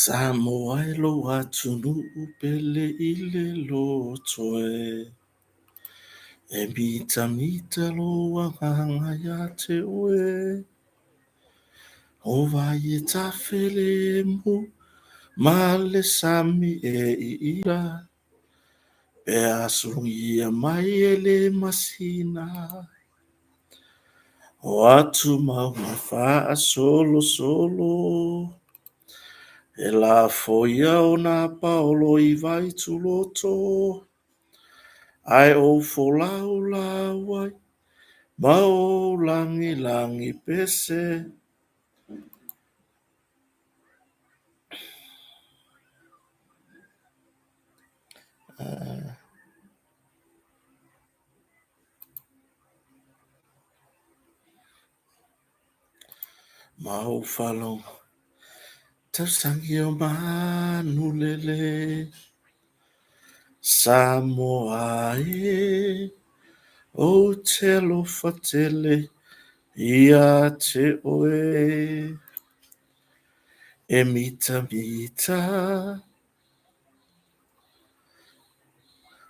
Samoa e lou atunuu pele i le loto e. E mitamita lou agaga ia te oe. O vai e tafelemu ma le sami e iila, pe a sulugia mai e le masina. O atu mauga faasolosolo, e lafo ia ona paolo i Vaituloto, ae ou folau lau ai ma ou lagilagi pese. Ma ou faalogo tausagi o manulele. Samoa e, ou te alofa tele ia te oe. E mitamita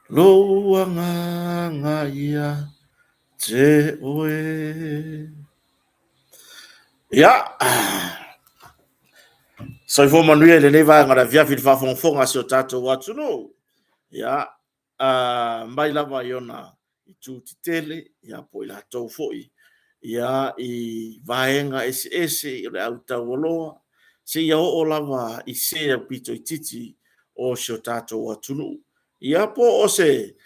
lou agaga ia te oe. Ia, soifua manuia i lenei vaega o le afiafi i le faafogafoga a si o tatou atunuu. Ia, mai lava i ona itu tetele, ia po o i latou foi ia i vaega eseese o le au taualoa, seia oo lava i se aupito itiiti o si o tatou atunuu. Ia po o se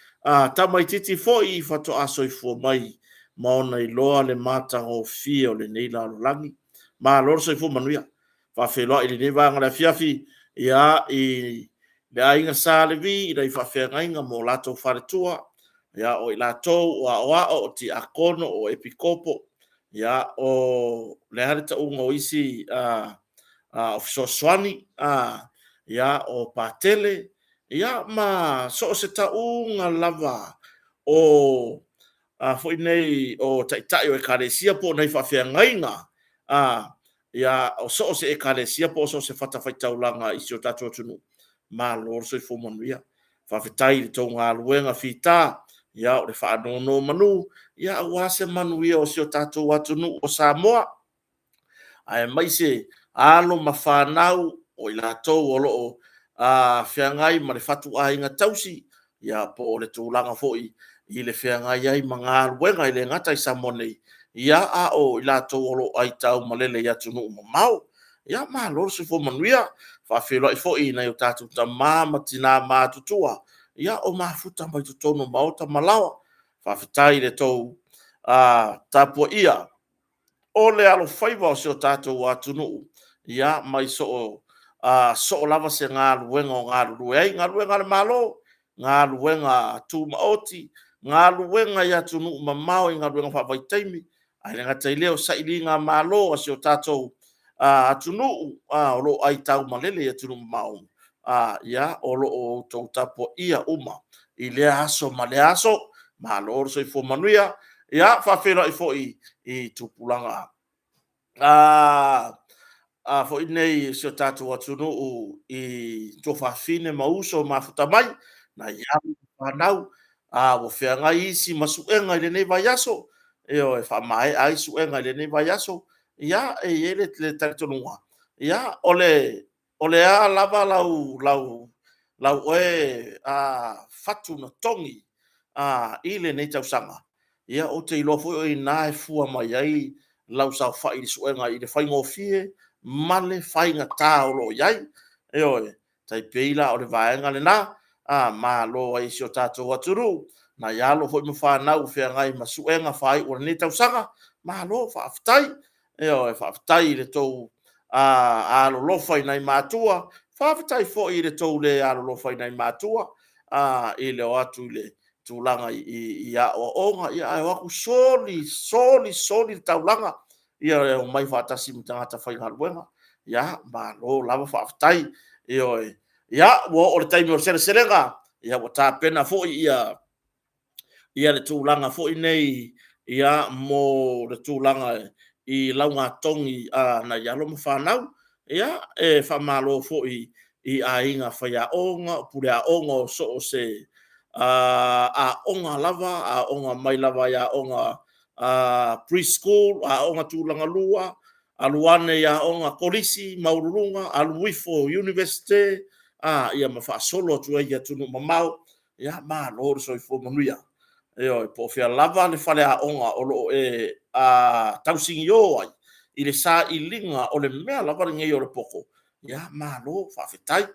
tamaitiiti foi faatoa soifua mai ma ona iloa le matagofie o lenei lalolagi. Malo le soifua manuia. Faafeiloai i lenei vaega o le afiafi ia, i le aiga Sa Levi i nai faafeagaiga ma o latou faletua, ia, o i latou o aoao, o tiakono, o epikopo, ia, o le a le tauga o isi o fesoasoani, ia, o patele, ia, ma so o se tauga lava o a foi nei o taitai o ekalesia po o nai faafeagaiga ia, o so o se ekalesia po o so o se fatafaitaulaga i si o tatou atunuu, malo le soifua manuia. Faafetai i le tou galuega fita, ia, o le faanonomanu aua se manuia o si o tatou atunuu o Samoa, aemaise alo ma fanau o i latou o lo o feagai ma le fatuaiga tausi, ia po o le tulaga foi i le feagai ai ma galuega e le gata i Samoa nei, a o i latou o lo o aitaumalele i atunuu mamao. Ia malo le soifua manuia. E faafeiloai foi i nai o tatou tama ma tina matutua o mafuta mai totonu o maota ma laoa. Faafetai i le tou tapuaia o le alofaiva o si o tatou atunuu, mai so o lava se galuega o galulue ai, galuega a le Malo, galuega tumaoti, galuega i atunuu mamao i galuega faavaitaimi, ae le gata i lea o sailigamalo a si o tatou atunuu o lo o aitaumalele i atunuu mamao, ia, o lo o outou tapuaia uma i lea aso ma lea aso. Malo le soifua manuia. Ia, e faafeiloai foi i tupulaga foi nei o si o tatou atunuu i tuafafine ma uso ua mafuta mai, nai alo ma fanau ua feagai isi ma suega i lenei vaiaso, ioe, e faamaea ai suega i lenei vaiaso. Ia, e i ai le talitonuga, ia, o le a lava lau oe fatu na togi i lenei tausaga, ia ou te iloa foi o i ina e fua mai ai lau saofai i le suega i le faigofie ma le faigata o lo o i ai. Ioe. E tai pei la o le vaega lena, malo ai i si o tatou atunuu, nai alo foi ma fanau o feagai ma suega faaiu o lenei tausaga, malo faafetai. Ioe, faafetai i le tou alolofa i nai matua, faafetai foi i le tou le alolofa i nai matua i le o atu i le tulaga i aoaoga, ae o atu soli, soli, soli le taulaga, ia le omai faatasi ma tagata faigaluega. Ia, malo lava faafetai. Ioe. Ia, ua oo i le taimi o le seleselega, ua tapena foi le tulaga foi nei mo le tulaga i laugatogi a nai alo ma fanau. Ia, e faamalo foi i aiga faiaoga, o pule aoga o so o se aoga lava, aoga mai lava i aoga pre-school, aoga tulaga lua, alu ane i aoga kolisi maualuluga, alu ifo i Iunivesite, ia ma faasolo atu ai i atunuu mamao. Ia, malo le soifua manuia. Ioe, po o fea lava le faleaoga o lo o e tausinio ai i le sailiga o le mea lava lenei o le poto, ia malo faafetai.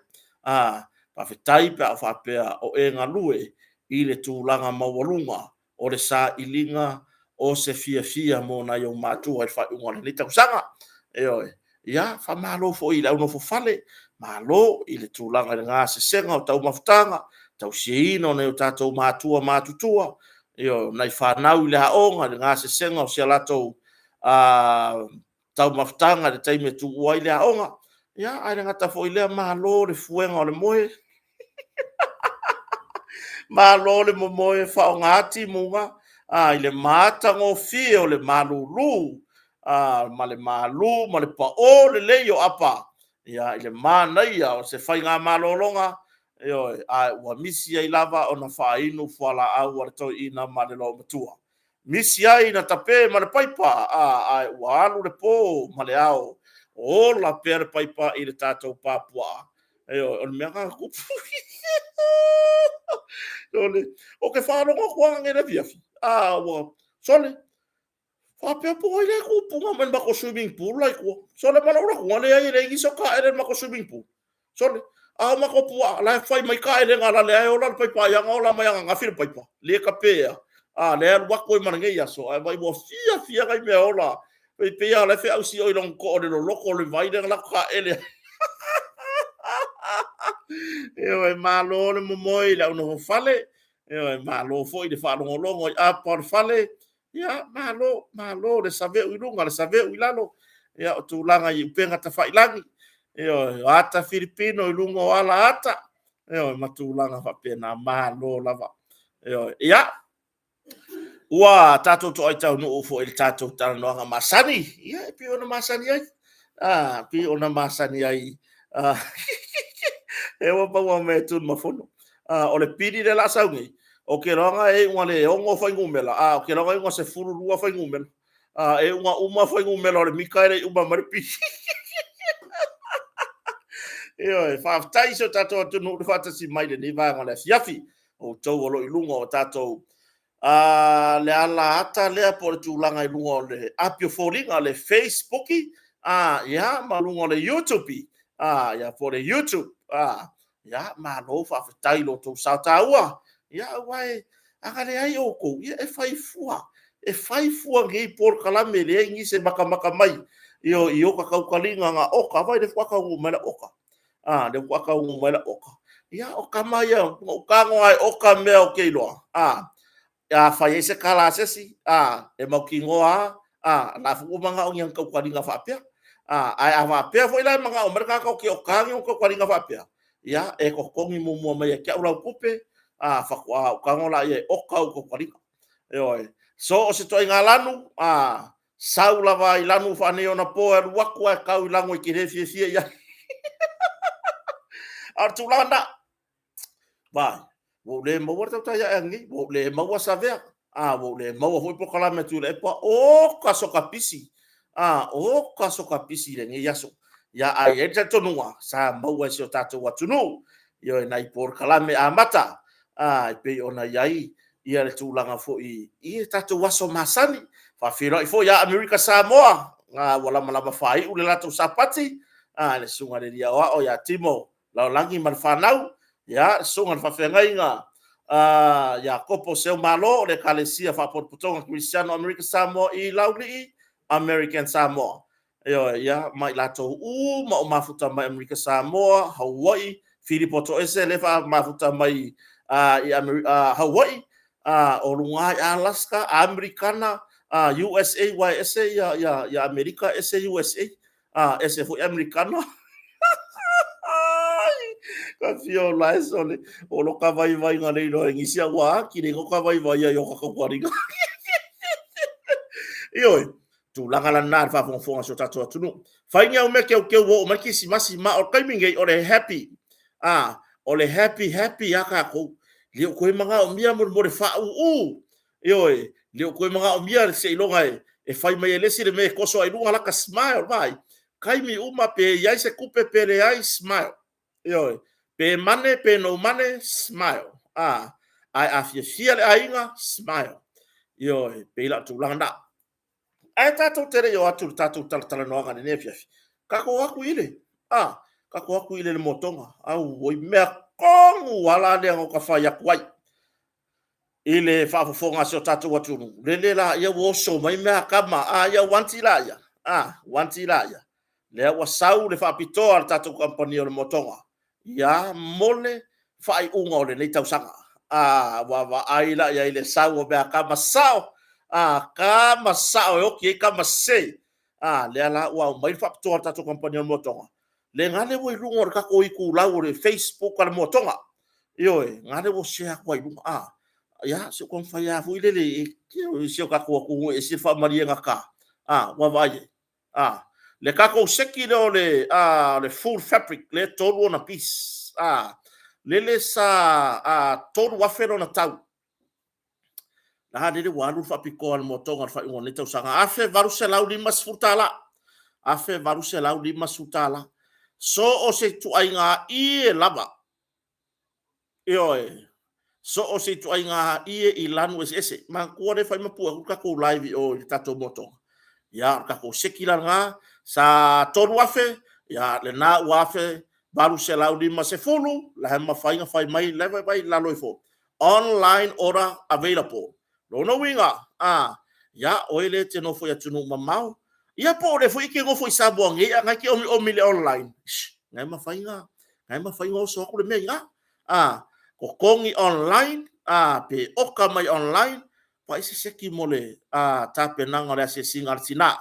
Faafetai pe a faapea o e galue i le tulaga maualuga o le sailiga o se fiafia mo nai ou matua i le faaiuga o lenei tausaga. Ioe. Ia, faamalo foi i le au nofo fale, malo i le tulaga i le gasesega o taumafataga, tausiaina o nai o tatou matua matutua, ioe, o nai fanau i le aoga i le gasesega o si a latou taumafataga i le taimi e tuua ai le aoga. Ia, ae le gata foi i lea, malo le fuega o le moe, malo le momoe, faaaoga timuga i le matagofie o le malulu ma le malu ma le pao lelei o apa i le manaia o se faiga malologa, ioe, ae ua misi ai lava ona faainu fualaau a le toeaina ma le loomatua. Misi ai ona tape ma le paipa ae ua alu le po ma le ao o ola pea le paipa i le tatou pa puaa. Ioe, o le mea lena na tupu. Ou te faalogo atu lava ananei i le afiafi, ua sole, faapea po o ai la e tu puna mai i le matou swimming pool la i tua. Sole ma lou alu atu, e leai e leai nisi o taele i le matou swimming pool. Sole, a o matou puaa, la e fai mai taelega o la e ola le paipa, ai lava na ola mai ananafi le paipa, le tapea, a o lea e alu atu ai ma lenei aso. Ae vaai ua fiafia lava nai meaola, e pei lava o la e feausioi i lona too i le loloto o le vai lea na latou taele ai. Ioe, malo le momoe i le au nofo fale, malo foi le faalogologo i apa o le fale. Ia, malo, malo le saveu i luga saveu i lalo o tulaga i upega tafailagi, ioe, o ata filipino i luga o ala ata, ioe, ma tulaga faapena. Malo lava. Ioe. Ia, ua tatou toai taunuu foi i le tatou talanoaga masani, ia e pei ona masani ai, e pei ona masani ai. Lea ua maua mai e Tunumafono. O le pili lea o le a sau nei, ou te iloa e iu ina le 6 fuainumera, ae ou te iloa na iu ina 12 fuainumera. E iu ina uma fuainumera o le mita e le i uma mai le pili. Ioe, faafetai i si o tatou atunuu le faatasi mai i lenei vaega o le afiafi. O outou o lo o i luga o tatou le ala ata lea po o le tulaga i luga o le api o foliga, le Facebook, ia ma luga o le YouTube, ia po o le YouTube. Ia, malo faafetai i lo outou sao taua. Ia, aua a na leai outou, ia e fai fua, e fai fua nei polokalame e leai nisi e matamata mai i oka tautaliga na oka. Vaai o lea faatoa taunuu mai lau oka. A, lea faatoa taunuu mai lau oka. Ia, o tama ia, na ou tago lava e oka mea ou te iloa, a fai ai se tala a se isi, e mautinoa lava, o la foi ua manao i ni ana tautaliga faapea. Ae a faapea foi la e manao mai le tagata ou te okaina ni ona tautaliga faapea, ia, e totogi muamua mai ia te au lau tupe faatoa ou tago lea e oka au tautaliga. Ioe. So o se ituaiga lanu, sau lava i lanu faaneionapo e alu atu lava e tau i lanu e te le fiafia i ai. A o le tulaga lena, vaai, ua ou le maua le tautai ae ananei, ua ou le maua Savea, a ua ou le maua foi polokalame a Tuilaepa. Oka soka pisi, a oka soka pisi i lenei aso. Ia, ae i ai le talitonuga, sa maua e si o tatou atunuu, ioe, nai polokalame amata, a, e pei ona i ai ia le tulaga foi i tatou aso masani. Faafeiloai foi ia Amerika Samoa, ua lamalama faaiu le latou Sapati, a, le susuga i le alii aoao ia Timo Laolagi ma le fanau, ia, le susuga i le faafeagaiga ia Kopo Seumalo o le Ekalesia Faapotopotoga Kerisiano Amerika Samoa i Laulii, American Samoa. Ioe, ia, ma i latou uma o mafuta mai Amerika Samoa, Hawaii, Filipo Toese lea e mafuta mai i Hawaii, o luga i Alaska, Amerikana, USA, aua e ese ia Amerika ese USA, ese foi Amerikana. Ka fia o lae sole, o lo ka vaivaiga le iloa e nisi au a kile no ka vaivaia i o ka kauaringa. Ioe, tulaga lana le faafogafoga a si o tatou atunuu. Fai ni au mea keukeu ua oo mai le Kerisimasi, ma o le taimi lenei o le happy, a, o le happy happy lava tatou. E le o toe manaomia mo le faauu, ioe, e le o toe manaomia seiloga e fai mai e le isi le mea e toso ai i luga lata smile, vaai. Taimi uma pe i ai se tupe pe leai, smile. Ioe. Pe money pe no money, smile. A, ae a fiafia le aiga, smile. Ioe, pei la o le tulaga lena. Ae tatou te le i o atu i le tatou talatalanoaga i lenei afiafi, tatou o atu i le, a, tatou o atu i le motoga. Auoi, mea tonu lava la lea na ota fai atu ai i le faafofoga a si o tatou atunuu, lele laia ua oso mai mea a tama, a ia uanti laia, a, uanti laia. Lea ua sau le faapitoa a le tatou kamupani o le Motoga, ia, mo le faaiuga o lenei tausaga. A, ua vaai la i ai i le sau o meatama sao, a, tama sao e oti ai tama sese. A, lea la ua aumai le faapitoa a le tatou kamupani o le Motoga, lena le ua i luga o le tatou itulau o le Facebook a le Motoga. Ioe, lena le ua share atu ai i luga. A, ia, se i ou taumafai lava foi lele i si o tatou atunuu e ese le faamaliegata. A, ua vaai i ai? A, le tatou seki lea o le, a, le full fabric lea e 3 ona piece, a, lele sa, a, 3,000 lona tau. A, lele ua alu le faapitoa a le Motoga i le faaiuga o lenei tausaga, $1,850. $1,850. So o se ituaiga ie lava. Ioe. So o se ituaiga ie i lanu eseese. Manatua lea e fai ma pue atu le tatou live i o i le tatou motoga. Ia, o le tatou seki la lena, sa 3,000, ia, lena ua 1,850, la e mafai ona fai mai, la e vaivai i lalo ifo, online order available. Lona uiga, a, ia oe lea e te nofo i atunuu mamao, ia po o lea foi e te nofo i Samoa nei a o lena e te omiomi i le online, na e mafai ona, na e mafai ona oso atu le mea i ina. A, totogi online, a, pe oka mai online, vaai se seki mo le tapenaga o le asiasiga a le tina.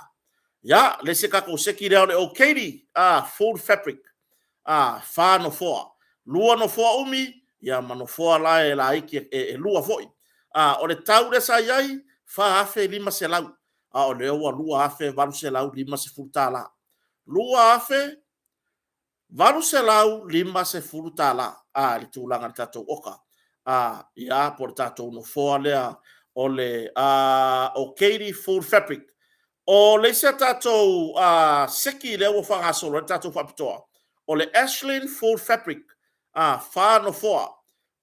Ia, le isi tatou seki lea o le OKD, a, full fabric, a, 4 nofoa, 2 nofoa umi, ia ma nofoa la e laiti e 2 foi. A, o le tau lea sa i ai, $4,500, a o lea ua $2,850. $2,850 a le tulaga i le tatou oka, a, ia, po o le tatou nofoa lea o le Okaidi full fabric. O le isi a tatou seki lea ua faagasolo ai le tatou faapitoa, o le Ashlyn full fabric, a, 4 nofoa,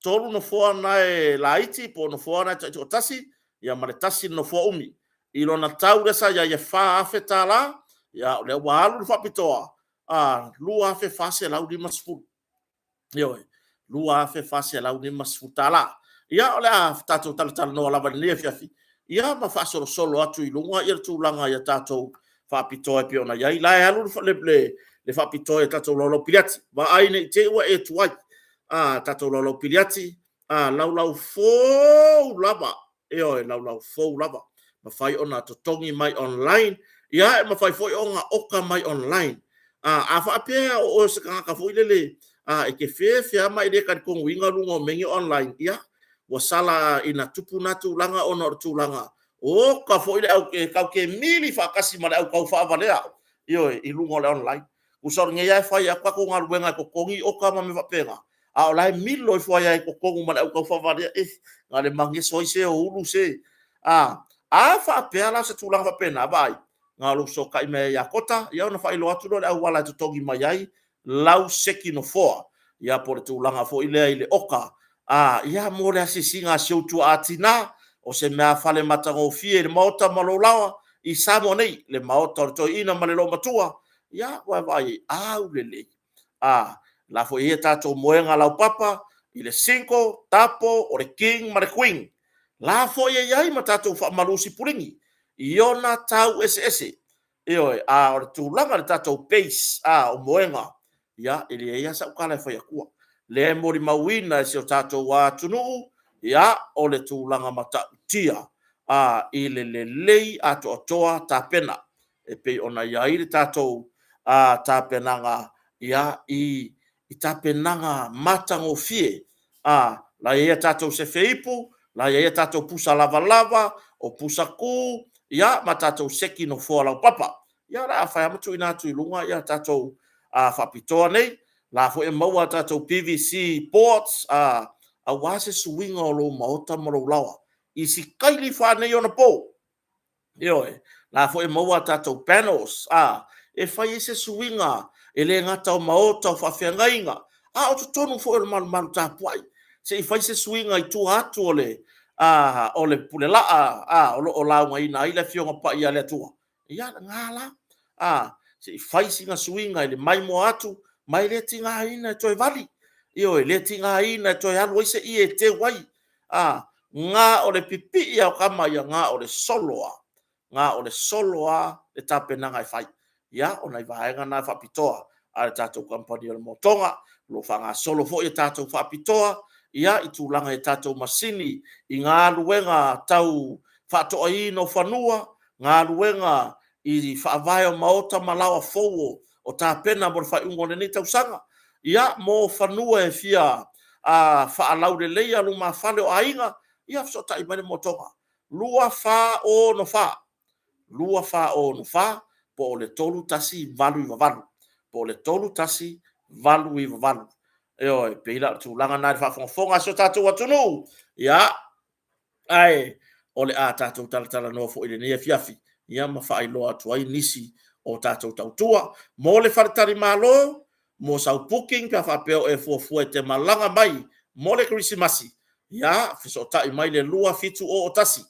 3 nofoa na e laiti po o nofoa na e taitoatasi, ia ma le tasi le nofoa umi. I lona tau lea sa i ai e $4,000, ia o lea ua alu le faapitoa, a, $2,450. Ioe, $2,450. Ia, o le a tatou talatalanoa lava i lenei afiafi, ia ma faasolosolo atu i luga le tulaga i a tatou faapitoa e pei ona i ai. La e alu le faapitoa i tatou laulau piliati. Vaai ne i te i ua e tuai. A, tatou laulau piliati, a, laulau fou lava. Ioe, laulau fou lava. Mafai ona totogi mai online, ia e mafai foi ona oka mai online. A, a faapea o oe o se tagata foi lele a, e te fefe lava ma e le talitonuina luga o mea nei o online, ia, ua sala ina tupu na tulaga ona o le tulaga, oka foi le au, e tatou te mili faatasi ma le au taufaavalea, ioe, i luga o le online. Tusa o lenei lava e fai atu tatou galuega e totogi oka ma mea faapena, a o la e milo ifo ai lava i totonu ma le au taufaavalea. E, na o le mageso ai se o ulu se. A, a faapea la o se tulaga faapena, vaai, na o lou fesootai mai lava ia Kota, ia ona faailoa atu lea o le auala e totogi mai ai lau seki nofoa, ia po o le tulaga foi lea i le oka, a, ia mo le asiasiga a si ou tuaa tinã, o se meaafale matagofie i le Maota ma lou laoa i Samoa nei, le Maota o le Toeaina ma le Loomatua, ia ua e vaai i ai, aulelei. A, la foi e i ai a tatou moega laupapa i le single, double, o le king ma le queen. La foi e i ai ma tatou faamalu sipulini i ona tau eseese. Ioe, a o le tulaga i le tatou base, a, o moega, ia, e leai lava sau tala e fai atua. Lea e molimauina e si o tatou atunuu, ia, o le tulaga matautia, a, i le lelei atoatoa tapena e pei ona i ai le tatou tapenaga, ia, i tapenaga matagofie. A, la e i ai a tatou sefe ipu, la e i ai a tatou pusa lavalava, o pusa tu, ia, ma tatou seki nofoa laupapa. Ia, o le a fai lava ma tuuina atu i luga ia tatou faapitoa nei. O la foi e maua a tatou PVC boards aua se suiga o lou maota ma lou laoa i sikaili faaneionapo. Ioe, o la foi e maua a tatou panels e fai ai se suiga e le gata o maota o faafeagaiga, a o totonu foi o le malumalu tapuai, se i fai se suiga i tua atu o le pulelaa o lo o laugaina ai le Afioga Paia a le Atua. Ia, lena la, se i fai sina suiga i le maimoa atu, ma e le tigaina e toe vali, ioe, e le tigaina e toe alu ai se ie e teu ai. Na o le pipii lava o tama ia, na o le solo lava, na o le solo lava le tapenaga e fai. Ia, o nai vaega na faapitoa a le tatou kamupani o le Motoga. O lo o faagasolo foi a tatou faapitoa i tulaga i tatou masini i galuega tau faatoaina o fanua, galuega i faavae o maota ma laoa fou o tapena mo le faaiuga o lenei tausaga. Ia, mo fanua e fia faalauleleia lumafale o aiga, ia fesootai mai le Motoga, 2464, 2464 po o le 3188, po o le 3188. Ioe, e pei la o le tulaga lena i le faafogafoga a si o tatou atunuu, ia, ae o le a tatou talatalanoa foi i lenei afiafi ma faailoa atu ai nisi o tatou tautua. Mo le faletalimalo, mo sau booking pe a faapea o e fuafua e te malaga mai mo le kerisimasi, ia fesootai mai i le 2701.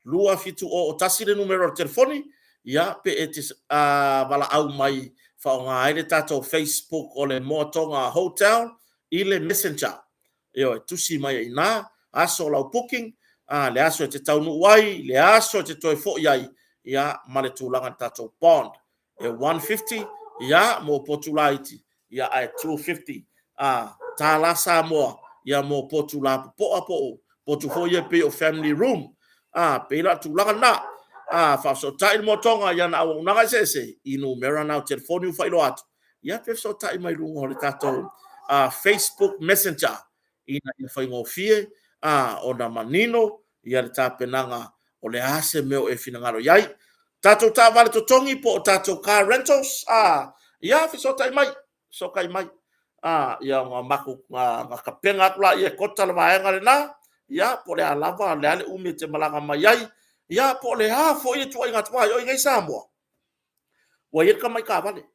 2701 le numera o le telefoni, ia pe e te valaau mai e faaaoga ai le tatou Facebook o le Moa Toga Hotel i le messenger. Ioe, tusi mai ai i ina aso o lau booking, le aso e te taunuu ai, le aso e te toe foi ai, ia ma le tulaga i le tatou bond. E $150 ia mo potu laiti, ae $250 Samoa mo potu lapopoa po o potu foi ia pei o family room. E pei la o le tulaga lena. Faafesootai le Moa Toga i ana auaunaga eseese i numera na o telefoni ua faailoa atu, ia pe fesootai mai luga o le tatou Facebook Messenger ina ia faigofie ona manino le tapenaga o le a se mea o e finagalo i ai. Tatou taavale totogi po o tatou car rentals, ia fesootai mai, fesootai mai, ona matou tapena atu lea e kota le vaega lena, ia po o le a lava le umi e te malaga mai ai, ia po o le a foi le ituaiga vaai, o i inei i Samoa, ua i ai le tamai taavale,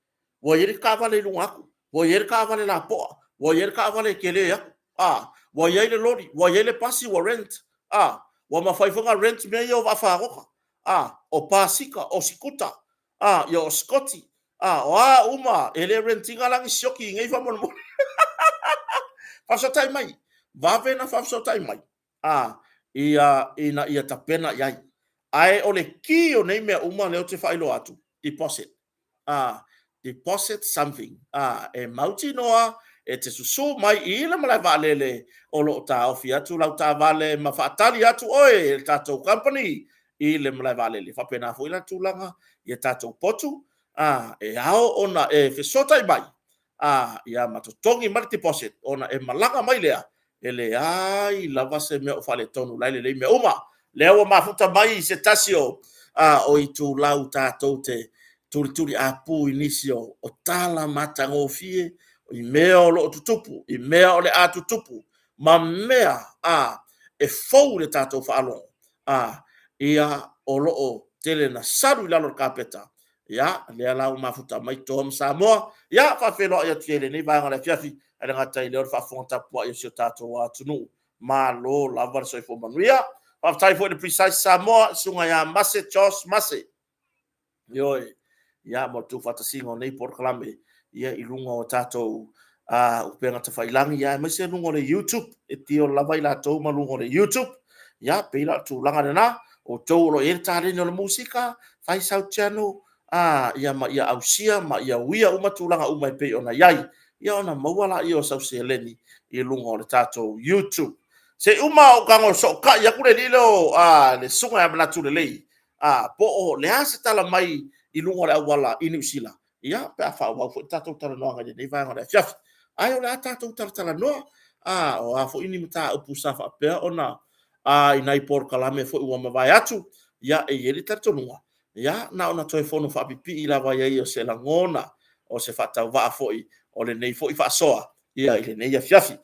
ua i ai le taavale i luga atu, ua i ai le taavale lapoa, ua i ai le taavale tele atu, ua i ai le loli, ua i ai le pasi ua rent, ua mafai foi ona rent mea ia o vaafagota, o pasika, o sikuta, o sikoti, o a uma, e le rent ina la ni sioki i inei faamolemole. Faafesootai mai, vave ona faafesootai mai ina ia tapena i ai. Ae o le ki o nei mea uma lea ou te faailoa atu, deposit. Deposit something. E mautinoa e te susu mai i le malae vaalele o lo o taofi atu lau taavale ma faatali atu oe e le tatou company i le malae vaalele. E faapena foi la tulaga i a tatou potu, e ao ona e fesootai mai ma totogi mai le deposit ona e malaga mai lea, e leai lava se mea o faaletonu, o la e lelei mea uma. O lea ua mafuta mai i se tasi o itulau tatou te tulituliapu i nisi o tala matagofie i mea o lo o tutupu, i mea o le a tutupu, ma mea e fou i le tatou faalogo, ia o lo o tele ina salu i lalo o le kapeta. Ia, lea la ua mafuta mai Toa ma Samoa. Ia, faafeiloai atu i ai i lenei vaega o le afiafi, ae le gata i lea o le faafofoga tapuai a si o tatou atunuu. Malo lava le soifua manuia. Faafetai foi i le Precise Samoa, susuga ia Mase Josh Mase. Ioe, ia mo le tuufaatasiga o nei polokalame ia i luga o tatou upega tafailagi, aemaise luga o le YouTube, e tio lava i latou ma luga o le YouTube. Ia, pei la o le tulaga lena, o outou o lo o i ai le taleni o le musika, fai sau channel, ia ma ia ausia ma ia uia uma tulaga uma e pei ona i ai, ia ona maua lea o sau seleni i luga o le tatou YouTube. Se i uma ou tago e sootai atu le alii lea o le Susuga ia Manatu Lelei, po o le a se tala mai i luga o le auala i Niu Sila, ia pe a faaauau foi le tatou talanoaga i lenei vaega o le afiafi. Ae o le a tatou talatalanoa, o a foi ni mataupu sa faapea ona i nai polokalame foi ua mavae atu, ia e i ai le talitonuga, Ia, na ona toe fono faapipii lava i ai o se lagona, o se faatauvaa foi o lenei foi faasoa ia i lenei afiafi.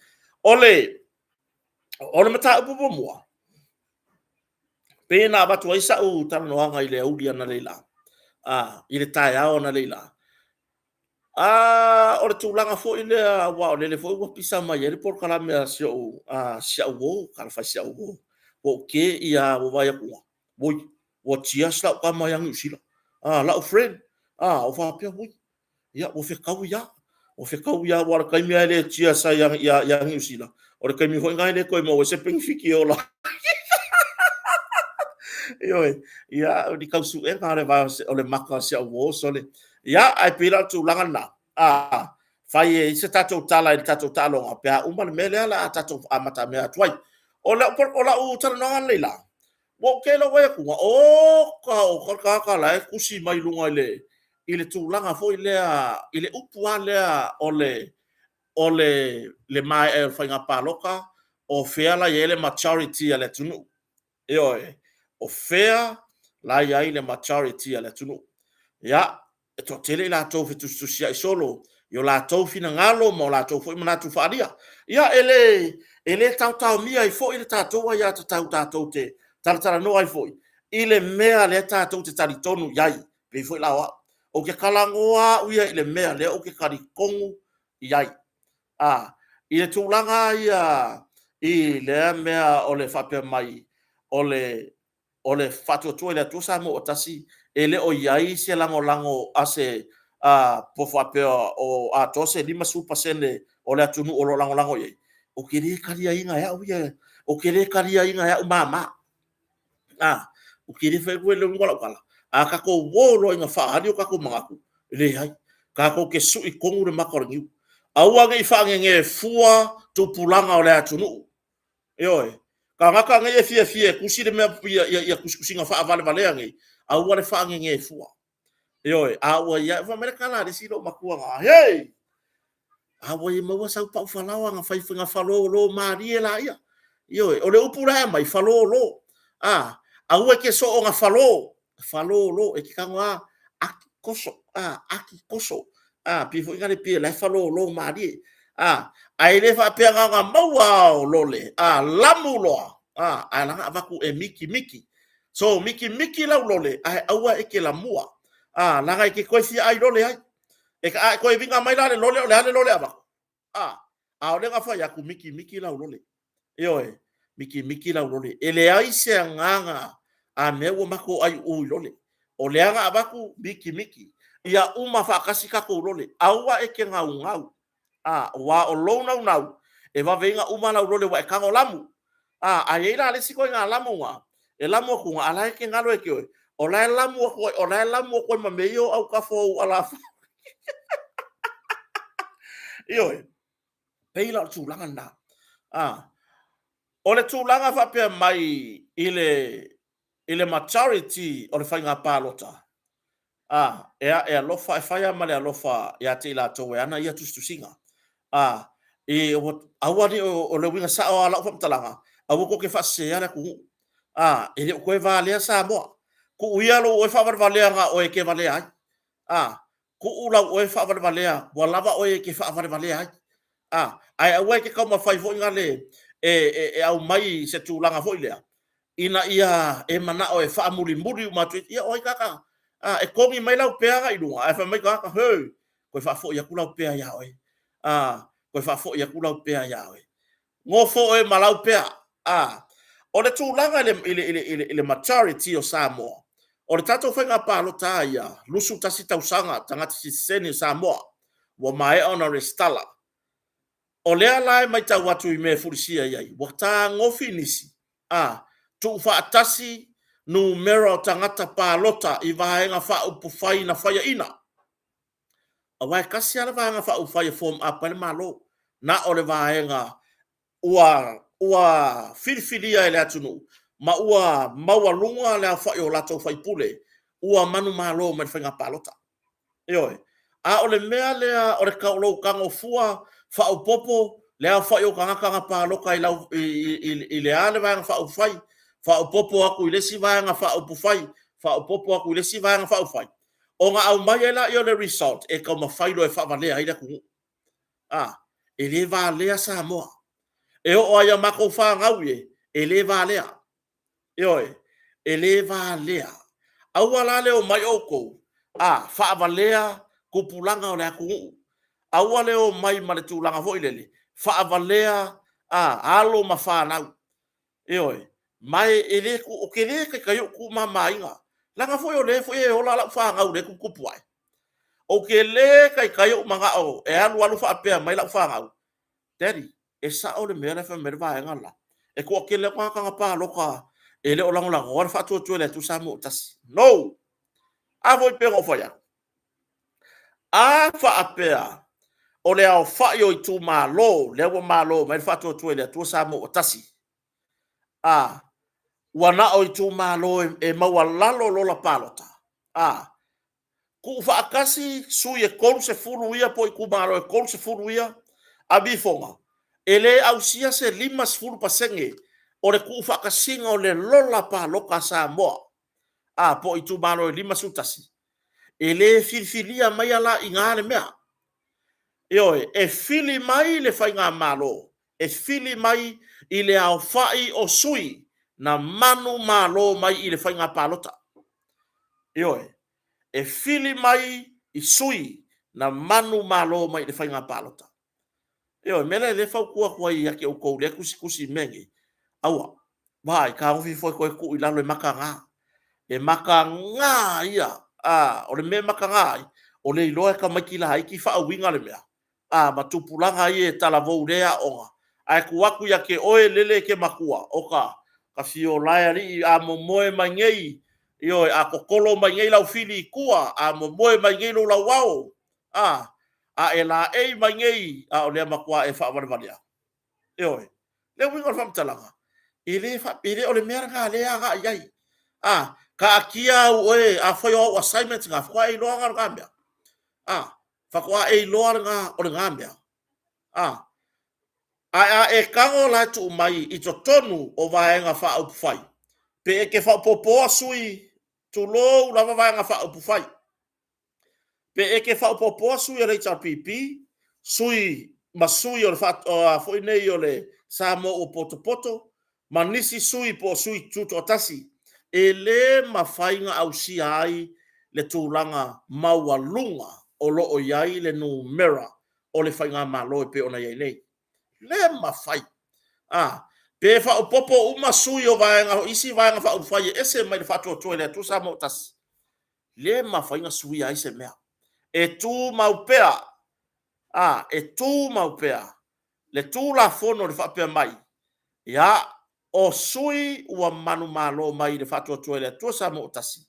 O le mataupu muamua, pei ona avatu ai sau talanoaga i le aoauli analeila, i le taeao analeila, o le tulaga foi lea aua o lele foi ua pisa mai ai le polokalame a si au uo, talofa e i si au uo, ua ou te'i lava ua ou vaai atu, auoi, ua cheers lau tama ia Niu Sila, lau friend. Ou faapea, oi, ia ua fetaui lava, ua fetaui lava, aua o le taimi lava e le cheers ai ia Niu Sila, o le taimi foi lena e le toe maua ai se penefiti e ola ai. Ioe, ia, o ni tau suega o le mata o si au uo, sole. Ia, ae pei la o le tulaga lena, fai e i ai se tatou tala i le tatou taaloga pe a uma le mea lea o le a tatou amatamea atu ai. O lau talanoaga analeila, ua ou te'i i lou vaai atu, oka oka le tagata la e tusi mai luga i le tulaga foi lea, i le upu lava lea o le maea ai o le faiga palota, o fea la e i ai le majority a le atunuu. Ioe, o fea la e i ai le majority a le atunuu. Ia, e toatele i latou e fetusitusiai solo i o latou finagalo ma o latou foi manatu faaalia. Ia, e le taotaomia ai foi le tatou aiatatau tatou te talatalanoa ai foi i le mea lea tatou te talitonu i ai. E pei foi la o au, ou te talanoa lava au ia i le mea lea ou te talitonu i ai. I le tulaga lava ia i lea mea o le faapea mai o le Faatuatua i le Atua Samoa ua Tasi, e le o i ai se lagolago a se po o faapea o atoa se 50% o le atunuu o lo o lagolago i ai, ou te le taliaina e au ia, ou te le taliaina e au mama. Ou te le fai atu le uiga o lau tala, a tatou o loa ina faaali o tatou manatu, leai, tatou te sui tonu le mata o le niu. Aua ne i faanenefua tupulaga o le atunuu. Ioe. O tagata nei e fiafia e tusi ia tusitusiga faavalevalea nei, aua le faanenefua. Ioe. A ua i ai, fai mai le tala a le isi loomatua na, hei, a ua e maua sau pau falaoa na falolo malie laia. Ioe. O le upu la e aumai, falolo. Aua e te soona falo, falolo. E te tago lava ati toso, ati toso. E pei foi lea pei o la e falolo malie. Ae le faapea na ona maua lava o lole, lamu loa, ae la ona avatu e mikimiki. So mikimiki lau lole, ae aua e te lamua, leaga e te toe fia ai lole ai. A e toe uiga mai la i le lole, o le a le lole e avatu? A o lea na fai atu, mikimiki lau lole. Ioe, mikimiki lau lole. E leai se agaga a mea ua matou aiuu i lole. O lea na avatu, mikimiki. Ia uma faatasi tatou lole. Aua e te naunau, aua o lou naunau, e vave ai ona uma lau lole aua e tago lamu. A i ai la le isi ituaiga lamu lena, e lamu atu, a o la e te galo ia te oe, o la e lamu atu ai, o la e lamu atu ai ma mea ia o autafa o ou alafa. Ioe, pei la o le tulaga lena. O le tulaga faapea mai i le majority o le faiga palota, a, e e alofa, e fai lava ma le alofa ia te i latou e ana ia tusitusiga. A, e, aua ne i, o le uiga sao lava o lau faamatalaga, aua tou te faaseseina le atunuu. A, e le o toe valea Samoa. Tuu ia lou oe faavalevalea na o oe e te valea ai. A, tuu lau oe faavalevalea, ua lava oe e te faavalevalea ai. A, ae aua e te taumafai foi nale e aumai se tulaga foi lea, ina ia e manao e faamulimuli uma atu. Ia o ai tagata? A, e togi mai lau pea agai i luga, ae fai mai tagata, hei, toe faafoi atu lau pea ia oe. A, toe faafoi atu lau pea ia oe. Nofo oe ma lau pea. A, o le tulaga i le majority o Samoa, o le tatou faiga palota lava ia, 21 tausaga tagata sitiseni o Samoa ua maea ona resitala. O lea la e matau atu i mea e fulisia i ai, ua tagofi nisi, a, tuufaatasi numera o tagata palota i vaega faaupufai na faiaina. Aua e tasi lava le vaega faaupufai e form up ai le Malo, na o le vaega ua filifilia e le atunuu ma ua maualuga le aofai o latou faipule ua manumalo mai le faiga palota. Ioe. A o le mea lea o le lou tago fua faaopoopo le aofai o tagata na palota i le a le Vaega Faaupufai, faaopoopo atu i le isi Vaega Faaupufai, faaopoopo atu i le isi Vaega Faaupufai, ona aumai ai lea o le result e taumafai loa e faavalea ai le atunuu. A, e le valea Samoa. E oo lava ia matou fanau e, e le valea. Ioe, e le valea. Aua la le omai outou a faavalea tupulaga o le atunuu. Aua le omai ma le tulaga foi lele, faavalea alo ma fanau. Ioe, ma ou te le taitai ona tuumamaina, leaga foi o lea foi e ola lau fanau o lea e tuputupu ae. Ou te le taitai ou manao e alu alu faapea mai lau fanau, “Daddy, e sao le mea la e fai mai ai le vaega le la, e toatele atu tagata na palota e le o lagolagoina le Faatuatua i le Atua Samoa ua Tasi.” No! A foi e pei ona ou fai atu, a faapea o le aofai o itumalo lea ua malo mai ai le Faatuatua i le Atua Samoa ua Tasi, a, ua na o itumalo e maualalo lola palota, a, tuufaatasi sui e 30 ia po o itumalo e 30 ia, ave ifoga, e le ausia se 50% o le tuufaatasiga o le lola palota a Samoa, a, po o itumalo e 51, e le filifilia maia la i ina le mea. Ioe, e fili mai le Faigamalo, e fili mai i le aofai o sui na manumalo mai i le faiga palota. Ioe, e fili mai i sui na manumalo mai i le faiga palota. Ioe, o le mea lea o lea e fautua atu ai ia te outou o lea e tusitusi i mea nei, aua, vaai, taofi ifo e toe tuu i lalo e mataga. E mataga ia, o le mea e mataga ai, o le iloa e tamaiti laiti faauiga le mea, a, ma tupulaga ia e talavou i lea aoga, ae tuu atu ia te oe lele e te matua, oka, ta fia ola e alii, a momoe mai nei, ioe, a totolo mai nei lau fili i tua, a momoe mai nei lou lauao, a e laei mai nei, a o lea matua e faavalevalea. Ioe. O le uiga o le faamatalaga, e le o le mea lena o lea e agai i ai. A, taatia au oe, afai o au assignments na, faatoa e iloa lena o lena mea. A, faatoa e iloa lena o lena mea. A, ae a e tago la e tuu mai i totonu o Vaega Faaupufai, pe e te faaopoopoa sui, tulou lava Vaega Faaupufai, pe e te faaopoopoa sui o le HRPP, sui ma sui o le foi nei o le Samoa ua potopoto ma nisi sui po o sui tutoatasi, e le mafai ona ausia ai le tulaga maualuga o lo o i ai le numera o le Faigamalo e pei ona i ai nei. Le mafai. Pe faaopoopo uma sui o isi Vaega Faaupufai e ese mai le Faatuatua i le Atua Samoa ua Tasi, le mafai ona suia ai se mea. E tumau pea, e tumau pea le Tulafono i le faapea mai, ia, o sui ua manumalo mai i le Faatuatua i le Atua Samoa ua Tasi,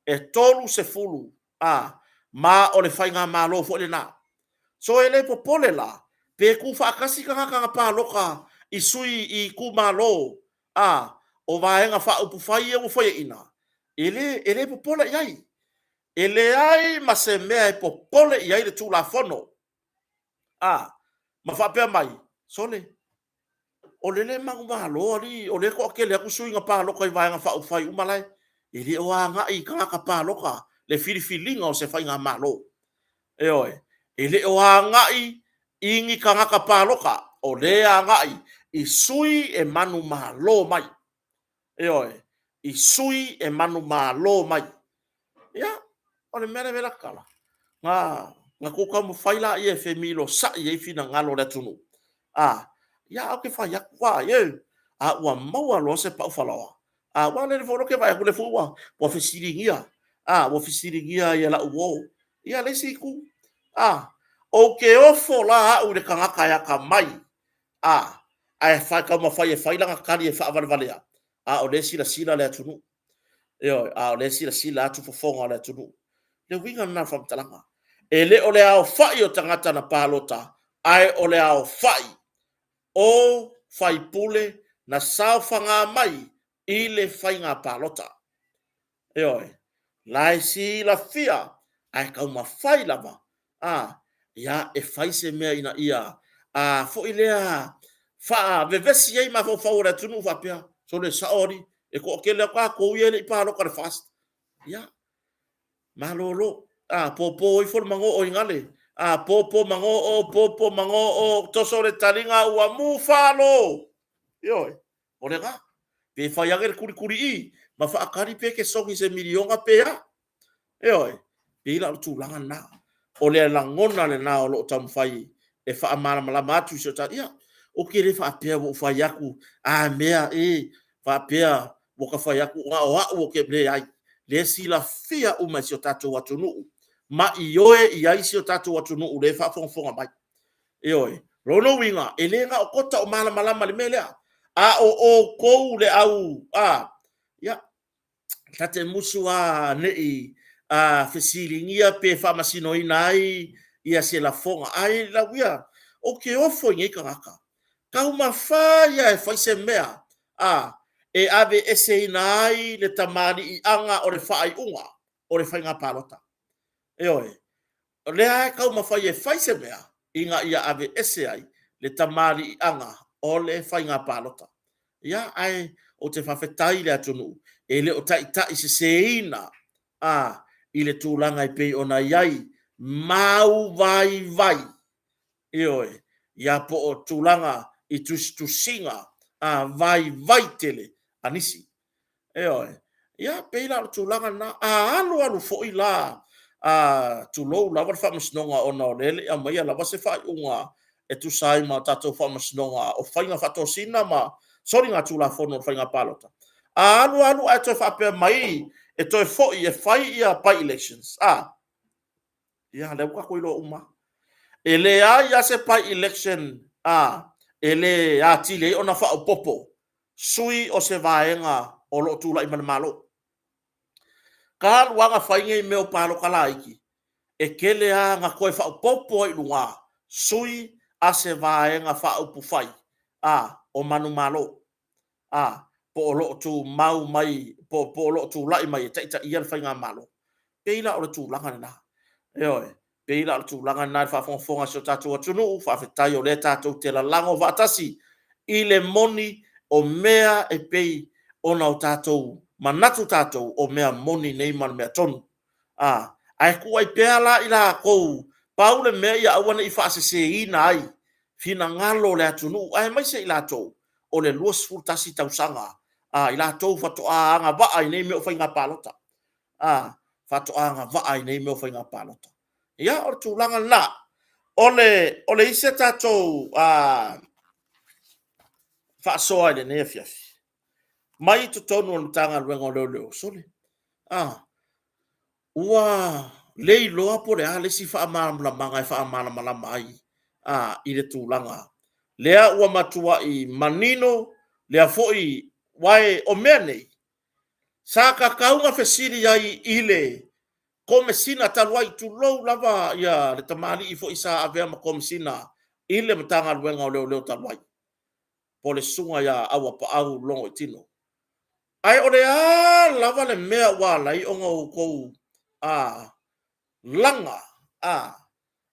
e 30, a, ma o le Faigamalo foi lena. So e le popole la, pe tuufaatasi tagata na palota i sui i itumalo a, o Vaega Faaupufai ia ua faiaina, e le popole i ai. E leai ma se mea e popole i ai le Tulafono. A, ma faapea mai, sole, o lele e manumalo alii, o lea e toatele atu sui na palota i Vaega Faaupufai uma la e… E le o agai i tagata palota le filifiliga o se Faigamalo. Ioe, e le o agai i ni tagata palota, o lea e agai i sui e manumalo mai. Ioe, i sui e manumalo mai. Ia, o le mea lea e avatu ai lau tala, ona outou taumafai lea e femilosai ai finagalo o le atunuu, a, ae ou te fai atu, vaai e, a ua maua loa se pau falaoa, aua o lele foi ou te vaai atu o lea foi ua fesiligia, ua fesiligia ai e lau uo le isi itu. Ou te ofo la au i le tagata e atamai, ae taumafai e fai lana tali e faavalevalea, a o lea e silasila le atunuu. Ioe, a o lea e silasila atu fofoga o le atunuu. O le uiga lena o le faamatalaga. E le o le aofai o tagata na palota, ae o le aofai o faipule na saofaga mai i le faiga palota. Ioe, o la e silafia, ae taumafai lava e fai se mea ina ia foi lea faavevesi ai mafaufau o le atunuu faapea, sole, e sao alii, e toatele lava tatou ia e le i palota i le FAST. Ia, malolo. A, pōpō ifo le magoo i gale. A, pōpō magoo, pōpō magoo, toso le taliga ua mufalo. Ioe, o lena. Pe fai age le kulikuli i, ma faakali pe ke sogi se miliona pe a. Ioe, pei la o le tulaga lena. O le lagona lena o loo taumafai e faamalamalama atu i si o tatou. Ia, ou te le faapea ua ou fai atu, a mea e faapea ua ta fai atu na o au ou te leai. Lea e silafia uma e si o tatou atunuu, ma ioe i ai si o tatou atunuu lea e faafogafoga mai. Ioe, lona uiga, e le na o Kota o malamalama i le mea lea, a o outou le au, a, ia, ta te musu lava ne i fesiligia pe faamasinoina ai ia se lafoga. Ae lau ia, ou te ofo i nei tagata. Taumafai lava e fai se mea a e aveeseina ai le tamaliiaga o le faaiuga o le faiga palota. Ioe, o lea e taumafai e fai se mea ina ia aveese ai le tamaliiaga o le faiga palota. Ia, ae ou te faafetai i le atunuu e le o taitaiseseina a i le tulaga e pei ona i ai mau vaivai, ioe, ia po o tulaga i tusitusiga a vaivai tele a nisi. Ioe. Ia, pei la o le tulaga lena. A alu alu foi la, a tulou lava le faamasinoga ona o lea e le i aumaia lava se faaiuga e tusa ai ma tatou faamasinoga o faiga faatosina ma soligatulafono o le faiga palota. A alu alu ae toe faapea mai e toe foi e fai ia by-elections, a, ia, lea ua tatou iloa uma. E leai lava se by-election a e le atili ai ona faaopoopo sui o se vaega o lo o tulai mai le Malo. Talu lava ona fai nei mea o palota laiti, e tele lava ina toe faaopoopo ai i luga sui a se vaega faaupufai a o manumalo, a po o lo o tumau mai po o lo o tulai mai e taitaia le faigamalo. Pei la o le tulaga lena. Ioe, pei la o le tulaga lena i le faafogafoga a si o tatou atunuu, faafetai o lea tatou te lalago faatasi i le moni o mea e pei ona o tatou manatu tatou o mea moni nei ma le mea tonu. A, ae tuu ai pea la i latou, pau le mea ia aua ne i faaseseina ai finagalo o le atunuu, aemaise i latou o le 21 tausaga, a, i latou faatoa agavaa i nei mea o faiga palota. A, faatoa agavaa i nei mea o faiga palota. Ia, o le tulaga lena. O le isi a tatou faasoa i lenei afiafi, mai totonu o le Matagaluega o Leoleo, sole, a, ua le iloa po o le a le isi faamalamalamaga e faamalamalama ai a i le tulaga lea ua matuai manino lea foi, aua o mea nei sa tatau ona fesili ai i le Komesina talu ai, tulou lava ia le tamalii foi sa avea ma Komesina i le Matagaluega o Leoleo talu ai, po o le susuga ia Auapaau Logoitino. Ae o le a lava le mea ua ala ai ona outou a laga, a,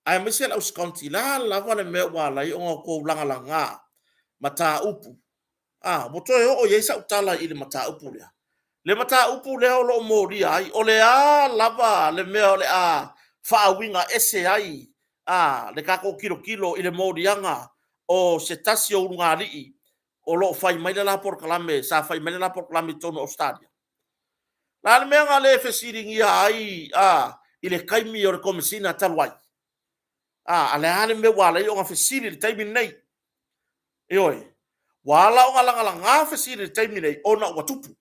aemaise le au sikonti, le a lava le mea ua ala ai ona outou lagalaga mataupu, a, ua toe oo i ai sau tala i le mataupu lea. Le mataupu lea o lo o molia ai, o le a lava le mea o le a faauiga ese ai a le tatou tilotilo i le moliaga o se tasi o ulugalii o lo o fai mai le la polokalame, sa fai mai le la polokalame i totonu o Ausetalia. O le a le mea na le fesiligia ai a i le taimi o le Komesina talu ai? A o le a le mea ua ala ai ona fesili i le taimi lenei? Ioe, ua ala ona lagalaga fesili i le taimi lenei ona ua tupu,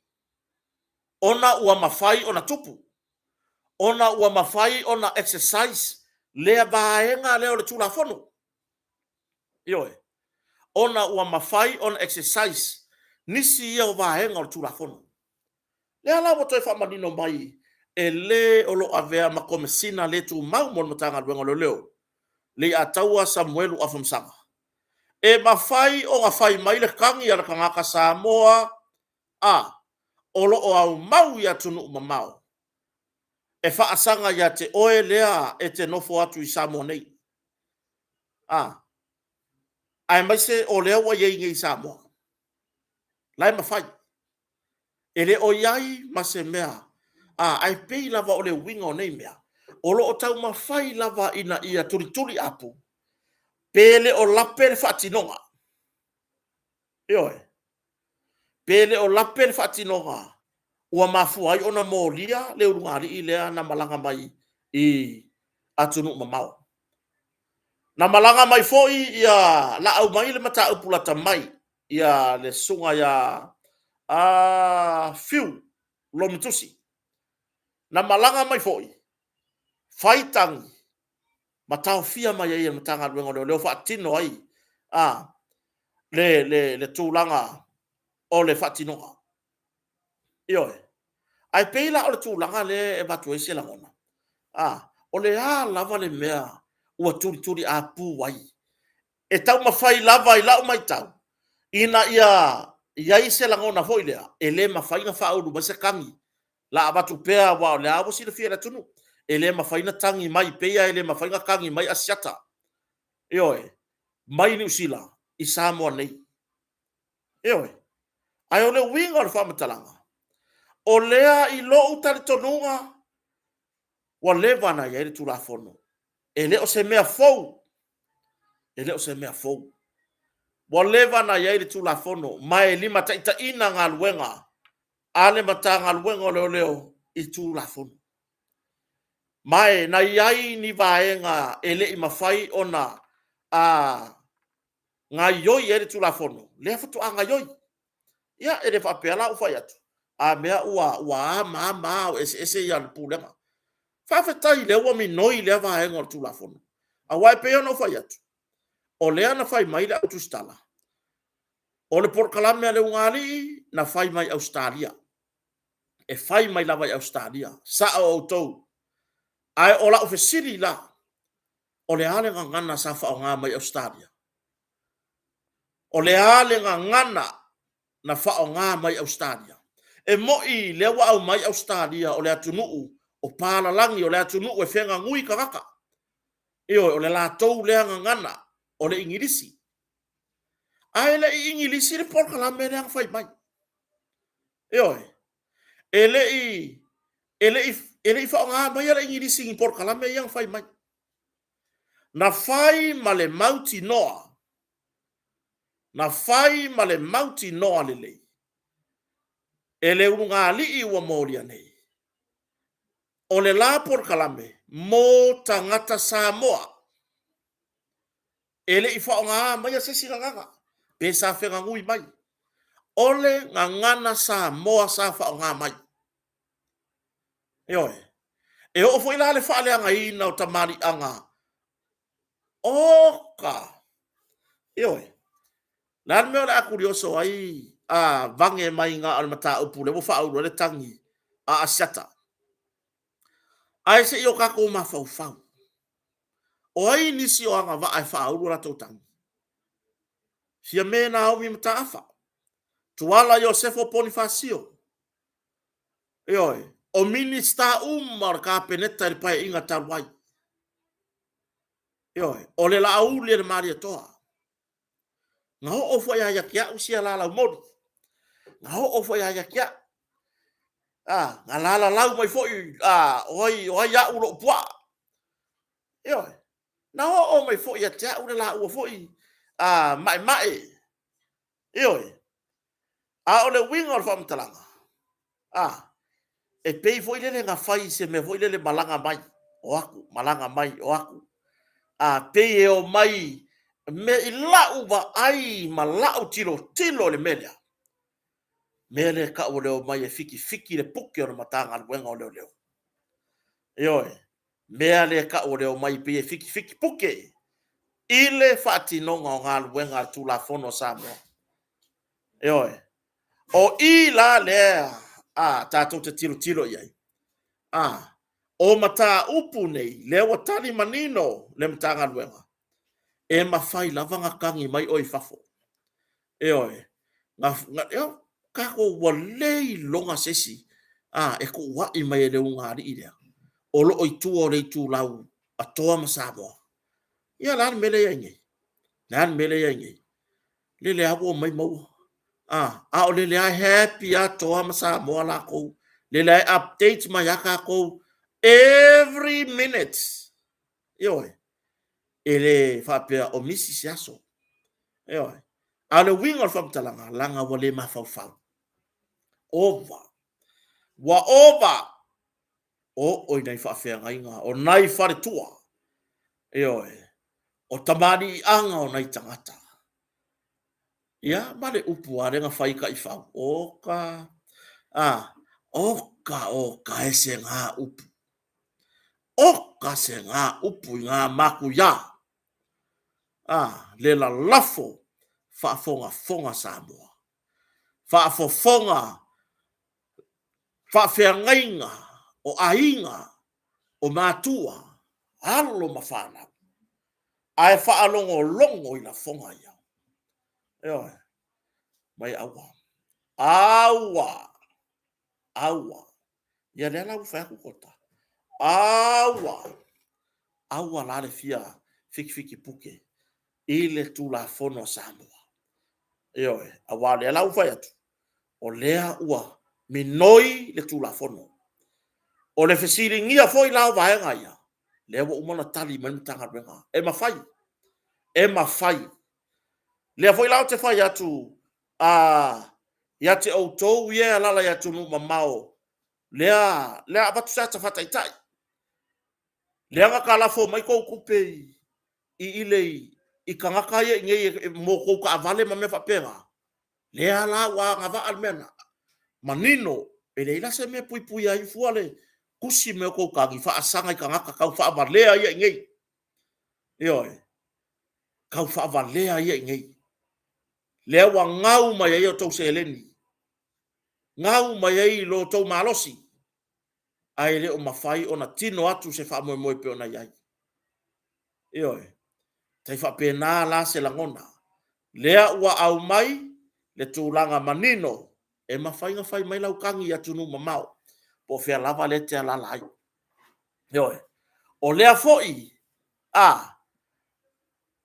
ona ua mafai ona tupu, ona ua mafai ona exercise lea vaega lea o le Tulafono. Ioe, ona ua mafai ona exercise nisi ia o vaega o le Tulafono. Lea la ua toe faamanino mai e le o lo o avea ma Komesina le tumau mo le Matagaluega o Leoleo, Leiataua Samuelu Afamasaga. E mafai ona fai mai le tagi a le tagata Samoa a o lo o aumau i atunuu mamao e faasaga ia te oe lea e te nofo atu i Samoa nei, a, aemaise o lea ua i ai nei i Samoa, la e mafai. E le o i ai ma se mea A, ae pei lava o le uiga o nei mea, o lo o taumafai lava ina ia tulituli apu, pe le o lape le faatinoga. Ioe. Pe le o lape le faatinoga ua mafua ai ona molia le ulugalii lea na malaga mai i atunuu mamao. Na malaga mai foi ia laau mai le mataupu lata mai ia le susuga ia Fiu Lomotusi. Na malaga mai foi fai tagi ma taofia mai ai e le Matagaluega o Leoleo faatino ai le tulaga o le faatinoga. Ioe. Ae pei la o le tulaga lea e avatu ai se lagona, o le a lava le mea ua tulituliapu ai, e taumafai lava i lau matau ina ia i ai se lagona foi lea, e le mafai ona faaulu mai se tagi la avatu pea, aua o lea ua silafia e le atunuu, e le mafai ona tagi mai, pei lava e le mafai ona tagi mai Asiata, ioe, mai Niu Sila i Samoa nei. Ioe. Ae o le uiga o le faamatalaga, o lea i lou talitonuga ua leva ona i ai le Tulafono, e le o se mea fou, e le o se mea fou. Ua leva ona i ai le Tulafono ma e limataitaiina galuega a le Matagaluega o Leoleo i Tulafono. Ma e na i ai ni vaega e le i mafai ona gaoioi ai le Tulafono, lea faatoa gaoioi. Ia, e le faapea la ua fai atu, a mea ua a ma a ma a ua eseese le pulega. Faafetai o lea ua minoi lea vaega o le Tulafono, aua e pei ona ou fai atu, o lea na fai mai le Au Tusitala, o le polokalame a le ulugalii na fai mai Ausetalia, e fai mai lava i Ausetalia. Sao outou. Ae o lau fesili la, o le a le gagana sa faaaoga mai Ausetalia? O le a le gagana na faaaoga mai Ausetalia? E moi lea ua aumai Ausetalia o le atunuu o papalagi, o le atunuu e feagagui tagata. Ioe, o le latou lea gagana, o le Igilisi. Ae le i Igilisi le polokalame lea na fai mai. Ioe. E le i faaaoga maia le Igilisi i ni polokalame ia na fai mai. Na fai ma le mautinoa, na fai ma le mautinoa lelei e le ulugalii ua molia nei, o le la polokalame mo tagata Samoa. E le i faaaogaina maia se isi gagana pe sa feagagui mai. O le gagana Samoa sa faaaoga mai. Ioe. E oo foi la i le faaleagaina o tamaliiaga, oka! Ioe. O le a le mea o le a tulioso ai a vage mai na o le mataupu lea ua faaulu ai le tagi a Asiata. Ae se i o tatou mafaufau, o ai nisi o agavaa e faaulu a latou tagi? Fiame Naomi Mataafa, Tuala Iosefo Ponifasio, ioe, o Minisita uma o le Kapeneta i le Paeaiga talu ai. Ioe, o le Laauli a le Malietoa. Na oo foi lava ia te au sia lalaumoli, na oo foi lava ia te au, na lalalau mai foi, o ai au lou puaa. Ioe, na oo mai foi ia te au le laua foi maemae. Ioe. A o le uiga o le faamatalaga, e pei foi lele na fai i se mea foi lele, malaga mai, o atu, malaga mai, o atu. A pei e omai i lau vaai ma lau tilotilo i le mea lea, mea lea e tau o le omai e fitifiti le puke o le Matagaluega o Leoleo. Ioe, mea lea e tau o le omai pei e fitifiti puke i le faatinoga o galuega a le Tulafono a Samoa. Ioe. O i la lea a tatou te tilotilo i ai, a, o mataupu nei, lea ua tali manino le Matagaluega, e mafai lava ona tagi mai oe i fafo. Ioe. Na, na, tatou ua le iloga se isi a, e tuuai mai e le ulugalii lea o lo o i tua o le itulau a Toa ma Samoa. Ia o le a le mea lea e i ai nei? O le a le mea lea e i ai nei? Lele lava ua omai maua. A, a o lele lava e happy lava Toa ma Samoa latou. Lea la e update mai a tatou every minute. Ioe. E le faapea o misi se aso. Ioe. A o le uiga o le faamatalaga, leaga ua le mafaufau. Ova. Ua ova. Oo i nai faafeagaiga, o nai faletua. Ioe. O tamaliiaga o nai tagata. Ia, ma le upu lava lea na fai i taifau, oka, a, oka, oka e se gā upu. Oka se gā upu i ngā matuiā. A, le lalafo faafogafoga Samoa. Faafofoga faafeagaiga o aiga, o matua, alo ma fanau, ae faalogologo i lafoga ia. Ioe, mai aua. Aua! Aua! Ia lea la ua fai atu kota. Aua! Aua la le fia fitifiti puke i le Tulafono a Samoa. Ioe, aua o lea la ua fai atu, o lea ua minoi le Tulafono. O le fesiligia foi la o vaega ia, lea ua uma ona tali mai le Matagaluega, e mafai, e mafai. Lea foi la ou te fai atu a ia te outou ia e alaala i atunuu mamao, lea lea avatu se ata faataitai, lea na talafo mai tou tupe i i le i tagata ia i inei mo tou taavale ma mea faapena, lea la ua agavaa le mea lena. Manino, e leai la se mea e puipuia ai fua le tusi mai o tou tagi faasaga i tagata tau faavalea ia i inei. Ioe, tau faavalea ia i inei. Lea ua gau mai ai a outou seleni, gau mai ai lo outou malosi, ae le o mafai ona tino atu se faamoemoe e pei ona i ai. Ioe. Tai faapena la se lagona. Lea ua aumai le tulaga manino e mafai ona fai mai lau tagi i atunuu mamao, po o fea lava lea e te alaala ai. Ioe. O lea foi a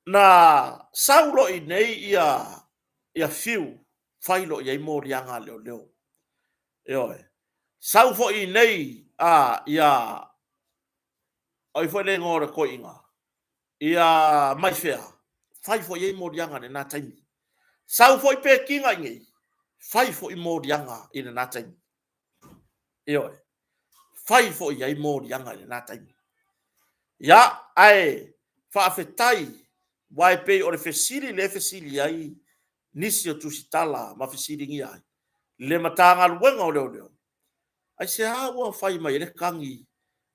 na sau loa i inei ia Fiu fai loa i ai moliaga a leoleo. Ioe. Sau foi i inei a ia o ai foi le igoa o le toeaina, ia Maifea, fai foi i ai moliaga i lena taimi. Sau foi Petina i inei, fai foi moliaga i lena taimi. Ioe. Fai foi i ai moliaga i lena taimi. Ia, ae faafetai, aua e pei o le fesili lea e fesili ai nisi o tusitala ma fesiligia ai le Matagaluega o Leoleo, aisea ua fai mai ai le tagi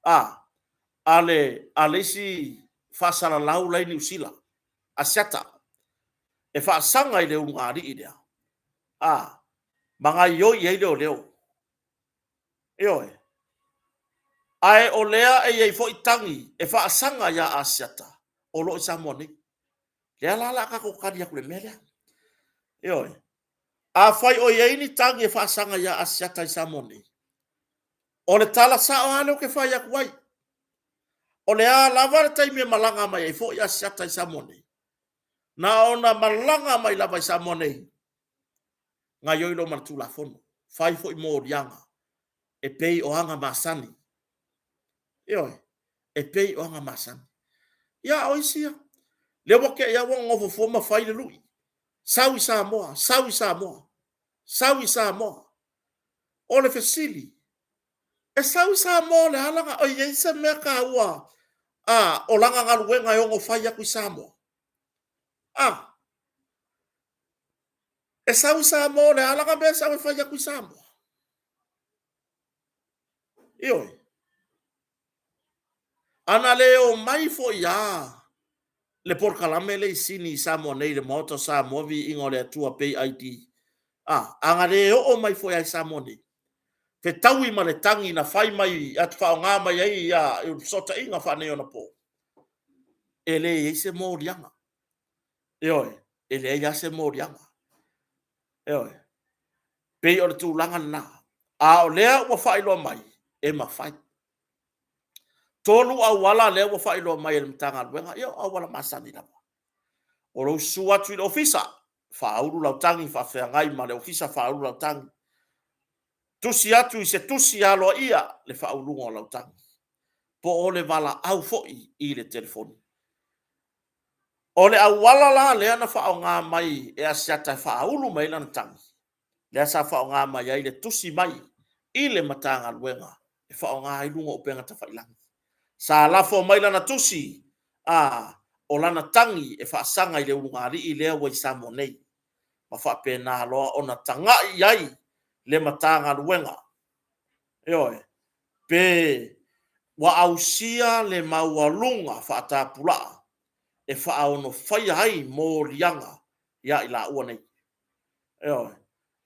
a a le a le isi faasalalau la e i Niu Sila, Asiata, e faasaga i le ulugalii lea, a, ma gaioi i ai leoleo. Ioe. Ae o lea e i ai foi tagi e faasaga ia Asiata o lo o i Samoa nei. Lea la o le a tatou tali atu i le mea lea. Ioe. Afai o i ai ni tagi e faasaga ia Asiata i Samoa nei, o le tala sao lava lea ou te fai atu ai, o le a lava le taimi e malaga mai ai foi Asiata i Samoa nei, na ona malaga mai lava i Samoa nei, gaioi loa ma le Tulafono, fai foi moliaga e pei o aga masani. Ioe, e pei o aga masani. Ia, o isi ia, lea ua te i lava ua nonofo fua ma fai le lui. Sau i Samoa, sau i Samoa, sau i Samoa. O le fesili, e sau i Samoa o le a lana, o i ai se mea taua a, o lana galuega e ono fai atu i Samoa? A, e sau i Samoa o le a lana mea e sau e fai atu i Samoa? Ioe. A na le omai foi lava le polokalame lea i Sini i Samoa nei i le Maota o Samoa Viiga o le Atua PayID, a, a na le oo mai foi lava i Samoa nei, fetaui ma le tagi na fai mai atu faaaoga mai ai ia fesootaiga faaneionapo, e leai se moliaga. Ioe, e leai lava se moliaga. Ioe. Pei o le tulaga lena. A o lea ua faailoa mai, e mafai. Tolu auala lea ua faailoa mai e le Matagaluega, ia o auala masani lava. O lou susu atu i le ofisa, faaulu lau tagi, faafeagai ma le ofisa, faaulu lau tagi. Tusi atu i se tusi aloaia le faauluga o lau tagi, po o le valaau foi i le telefoni. O le auala la lea na faaaoga mai e Asiata e faaulu mai ai lana tagi, lea sa faaaoga mai ai le tusi mai i le Matagaluega e faaaoga ai luga o upega tafailagi. Sa lafo mai lana tusi, a, o lana tagi e faasaga i le ulugalii lea ua i Samoa nei, ma faapena loa ona tagai i ai le Matagaluega, ioe, pe ua ausia le maualuga faatapulaa e faaonofaia ai moliaga ia i laua nei. Ioe.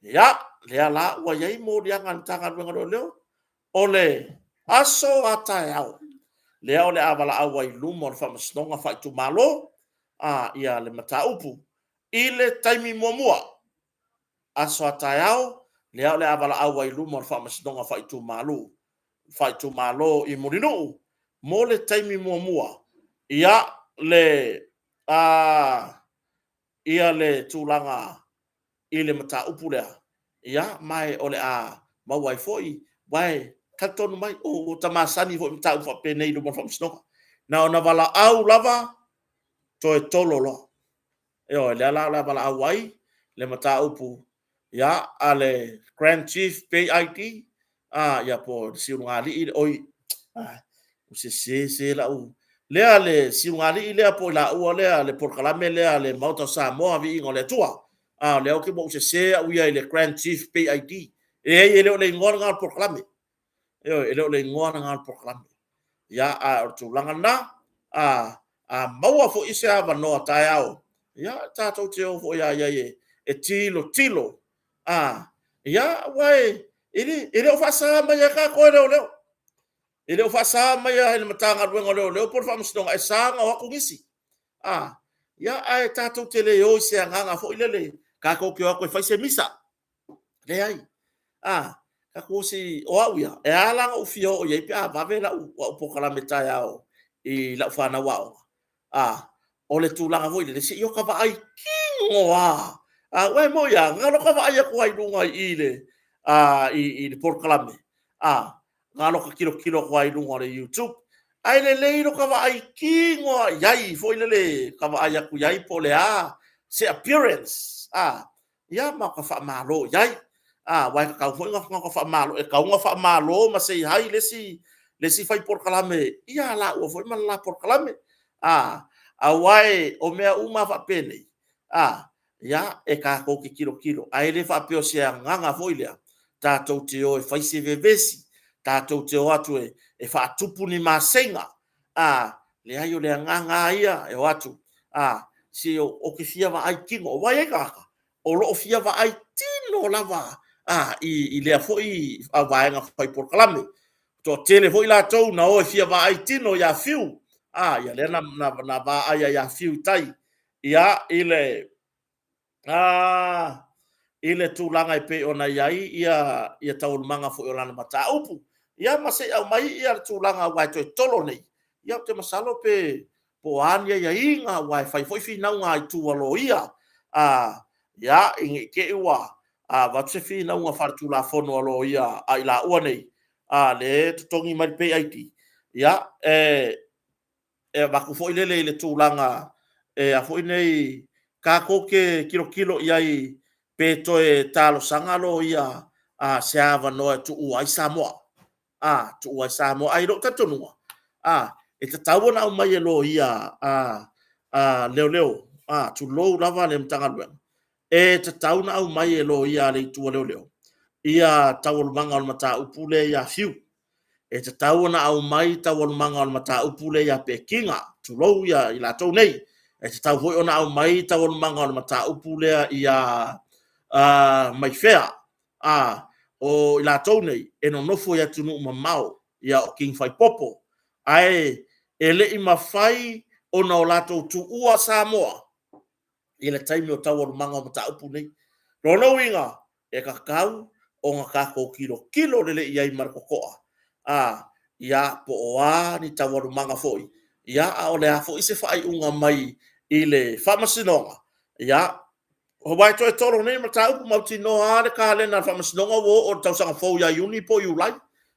Ia, lea la ua i ai moliaga a le Matagaluega o Leoleo, o le aso a taeao lea o le a valaau ai i luma o le Faamasinoga Faaitumalo ia le mataupu i le taimi muamua. Aso a taeao lea o le a valaau ai i luma o le Faamasinoga Faaitumalo, Faaitumalo i Mulinuu mo le taimi muamua ia le a ia le tulaga i le mataupu lea, ia, ma o le a maua ai foi, aua e talitonu mai, ua ta masani foi i mataupu faapenei i luma o le faamasinoga. Na ona valaau lava toe tolo loa. Ioe, lea la o le a valaau ai le mataupu a le Grand Chief PID, ia po o le Siugalii, oi, ua sese se lau... lea le Siugalii lea po o i laua lea le polokalame lea a le Maota o Samoa, Viiga o le Atua. A, o lea ua ou sese au ia i le Grand Chief PID. E leai, e le o le igoa lena o le polokalame. Ioe, e le o le igoa lena o le polokalame. Ia, a o le tulaga lena, a maua foi se avanoa taeao, ia tatou te o foi lava i ai e tilotilo. Ia, aua e le o faasa mai e tatou e leoleo. E le o faasa mai lava e le Matagaluega o Leoleo po o le Faamasinoga, e sa ona o atu nisi. Ae tatou te le o i se agaga foi lele tatou te o atu e fai se misa. Leai. Tatou o se i... O au ia, e ala la ona ou fia oo i ai pe a vave lau polokalame taeao i lau fanau aoga, o le tulaga foi lele, se i ota vaai kino lava. Aua e moni lava, na o lota vaai atu lava i luga i i i le polokalame, na o lota tilotilo atu lava i luga o le YouTube, ae lelei lota vaai kino lava i ai foi lele, ta vaai atu i ai po o le a se appearance, ia ma ota faamalo i ai. Aua e tatau foi ona faamalo, e tatau ona faamalo ma say hi le isi fai polokalame ia laua foi ma le la polokalame. Aua o mea uma lava faapenei, ia, e tatou te tilotilo, ae le faapea o se agaga foi lea tatou te o e fai se vevesi, tatou te o atu e faatupu ni maseiga. Leai, o le agaga lava ia e o atu, se ou te fia vaai kino. Aua e i ai tagata o lo o fia vaai tino lava i lea foi vaega fai polokalame. E toatele foi latou na o e fia vaai tino ia Fiu, ia lea na vaai ai ia Fiu i tai i le tulaga e pei ona i ai ia taualumaga foi o lana mataupu. Ia ma se i aumai le tulaga aua e toe tolo nei, ia ou te masalo pe po o a ni aiaiga aua e fai foi finauga a itu a loia, ia, ne i te i ua avatu se finauga faaletulafono a loia a i laua nei, lea e totogi mai le Pay ID, ia, e avatu foi lele i le tulaga e a foi nei, tatou te tilotilo i ai pe toe talosaga loia se avanoa e tuua ai Samoa, tuua ai Samoa. Ae i lou talitonuga, e tatau ona aumai e loia a leoleo, tulou lava le Matagaluega, e tatau ona aumai e loia a le itu a leoleo ia taualumaga o le mataupu lea ia Fiu. E tatau ona aumai taualumaga o le mataupu lea ia Peseta, tulou i latou nei. E tatau foi ona aumai taualumaga o le mataupu lea ia Maifea. O i latou nei e nonofo i atunuu mamao, o King Faaipopo, ae le i mafai ona o latou tuua Samoa i le taimi o taualumaga o mataupu nei. O lona uiga, e tatau ona tatou tilotilo lelei i ai ma le totoa, ia, po o a ni taualumaga foi, a o le a foi se faaiuga mai i le faamasinoga. Aua e toe tolo nei mataupu mautinoa lava le kalena a le Faamasinoga ua oo i le tausaga fou ia Iuni po o Iulai,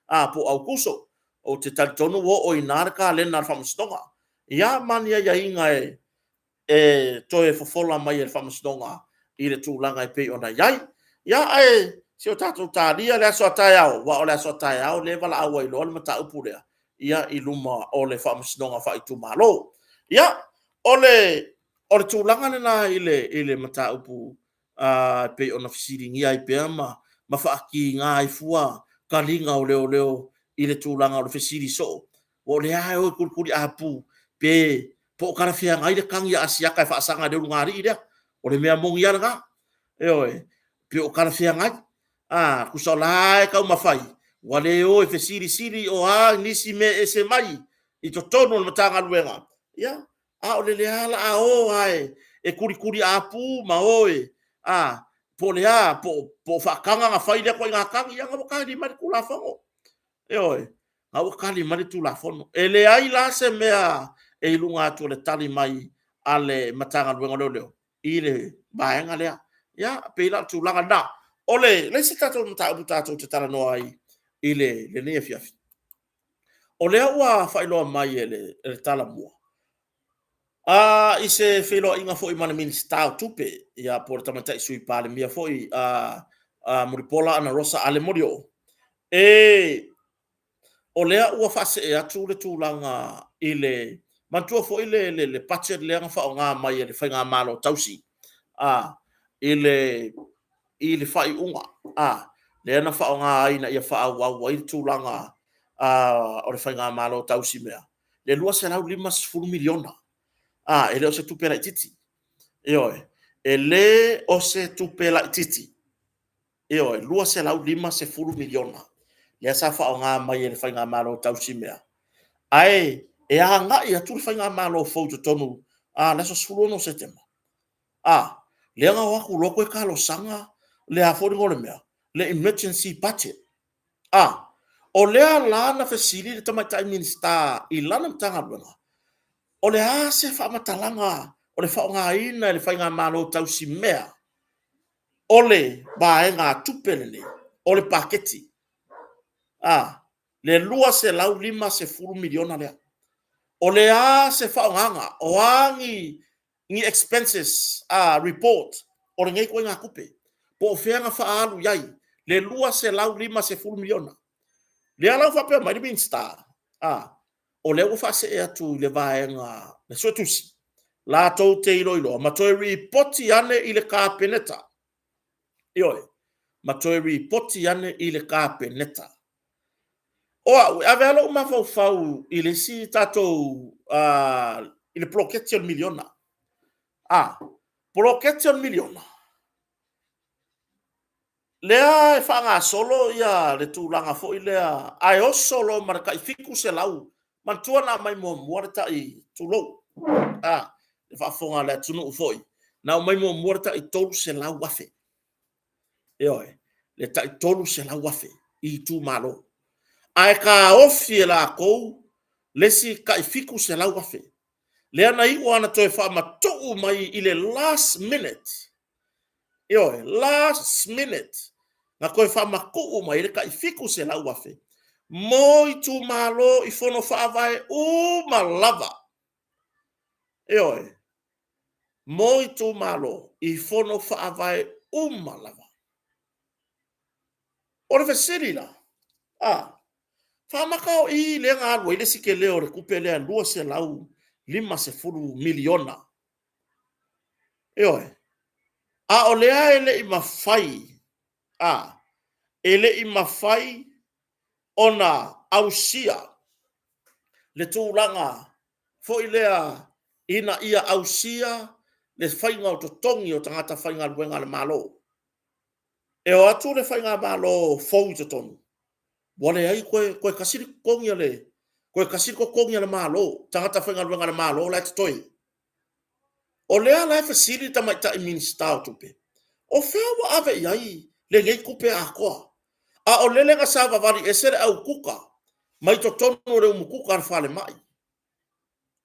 a, po o Aukuso. Ou te talitonu ua oo i ina le kalena a le Faamasinoga. Ia ma ni aiaiga e toe fofola mai e le Faamasinoga i le tulaga e pei ona i ai. Ia, ae se i o tatou talia le aso a taeao, aua o le aso a taeao lea e valaau ai loa le mataupu lea i luma o le Faamasinoga Faaitumalo. Ia, o le tulaga lena i le mataupu e pei ona fesiligia ai pea ma faakiga ai fua taliga o leoleo i le tulaga o le fesili soo, aua o lea lava e o e tulituliaupu pe po o talafeagai le tagi a Asiata e faasaga i le ulugalii lea. O le mea moni lava lena, ioe, pe o talafeagai. A, tusa o la e taumafai, ua le o e fesilisili o a nisi mea e ese mai i totonu o le Matagaluega, ia, a o lea lava o le a o lava e tulituliaupu ma o e, a, po o le a, po o faataga ona fai lea ituaiga tagi, ia o lena ua tali mai le Tulafono. Ioe, o lena ua tali mai le Tulafono. E leai la se mea e i luga atu o le tali mai a le Matagaluega o Leoleo i le vaega lea. Ia, e pei la o le tulaga lena. O le isi tatou mataupu tatou te talanoa ai i lenei afiafi, o lea ua faailoa mai e le Talomua i se feiloaiga foi ma le Minisita o Tupe, po o le Tamaitai Sui Palemia foi, Mulipola Anarosa Ale Molioo, o lea ua faasee atu le tulaga i le... manatua foi le budget lea na faaaoga mai e le faigamalo tausi i le faaiuga, lea na faaaoga ai ina ia faaauau ai le tulaga o le faigamalo tausi mea, le $250 miliona. E le o se tupe laitiiti. Ioe. E le o se tupe laitiiti. Ioe, $250 miliona lea sa faaaoga mai e le faigamalo tausi mea, ae e agai atu le faigamalo fou i totonu i le aso 16 o Setema, lea na o atu loa toe talosaga le a foi le igoa o le mea, le emergency budget. O lea la na fesili le Tamaitai Minisita i lana Matagaluega, o le a se faamatalaga o le faaaogaina e le faigamalo tausi mea o le vaegatupe lenei, o le paketi le $250 miliona lea? O le a se faaaogaina? O a ni expenses report o lenei ituaiga tupe? Po o fea na faaalu i ai le $250 miliona? O lea la ua faapea mai le Minisita, o lea ua faasee atu i le vaega Suetusi latou te iloiloa ma toe lipoti ane i le Kapeneta. Ioe, ma toe lipoti ane i le Kapeneta. O au, e ave lava lou mafaufau i le isi tatou poloketi o le miliona. Poloketi o le miliona, lea e faagasolo le tulaga foi lea, ae oso loa ma le tai $700. Manatua na aumai muamua le tai, tulou le faafofoga a le atunuu foi, na aumai muamua le tai $300,000. Ioe, le tai $300,000 i itumalo, ae taofi e latou le isi tai $700,000, lea na iu lava ina toe faamatuu mai i le last minute, ioe, last minute, na toe faamatuu mai ai le tai $700,000 mo itumalo i fono faavae uma lava. Ioe, mo itumalo i fono faavae uma lava. O le fesili la; faamata o i lea na alu ai le isi tele o le tupe lea $250 miliona? Ioe. A o lea e le i mafai, e le i mafai ona ausia le tulaga foi lea ina ia ausia le faiga o totogi o tagata faigaluega a le Malo. E o atu le faigamalo fou i totonu, ua leai toe tasi le totogi a le Malo, tagata faigaluega a le Malo la e totoe. O lea la e fesili le Tamaitai Minisita o Tupe, o fea ua ave i ai lenei tupe atoa? A o lele na savavali ese le au kuka mai totonu o le umukuka a le falemai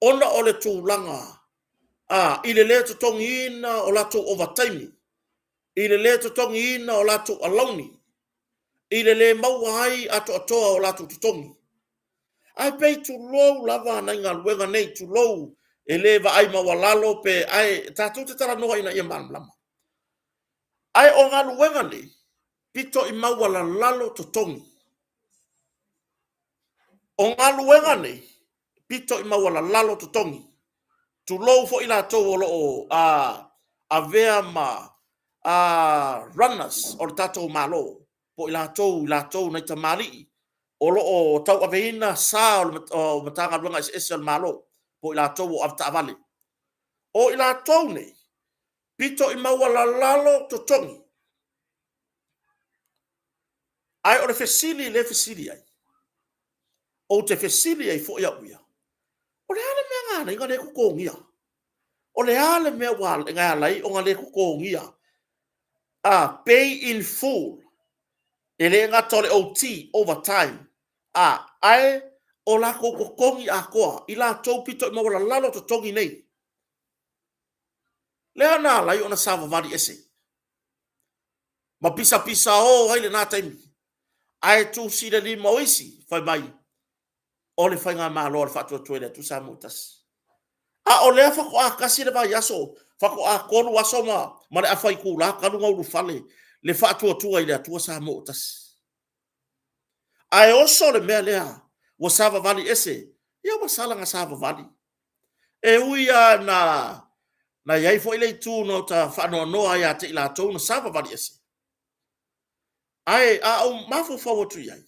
ona o le tulaga i le le totogiina o latou ovataimi. I le lē totogiina o latou alauni, i le lē maua ai atoatoa o latou totogi. Ae pei tulou lava nai galuega nei, tulou, e le vaai maualalo pe, ae tatou te talanoa ina ia malamalama. Ae o galuega nei, pito i maualalalo totogi. O galuega nei, pito i maualalalo totogi. Tulou foi latou o lo o avea ma runners o le tatou Malo, po o i latou, i latou nai tamalii o lo o tauaveina sa o Matagaluega eseese a le Malo, po o i latou o avetaavale. O i latou nei, pito i maualalalo totogi. Ae o le fesili lea e fesili ai, ou te fesili ai foi au ia, o le a le mea na ala ai ona le totogia? O le a le mea na ala ai ona le totogia? A pay in full, e le gata o le OT, overtime, ae o latou totogi atoa, i latou pito i maualalalo totogi nei. Lea na ala ai ona savavali ese ma pisapisao ai lena taimi, ae tusi i le lima o isi, fai mai, o le Faigamalo a le Faatuatua i le Atua Samoa ua Tasi. A o lea faatoa tasi le vaiaso, faatoa 3 aso ma le afa itula talu ona ulufale le Faatuatua i le Atua Samoa ua Tasi. Ae oso le mea lea ua savavali ese, ia ua sala ona savavali. E ui lava ina i ai foi le itu na ota faanoanoa ai ia te i latou na savavali ese, ae a ou mafaufau atu i ai,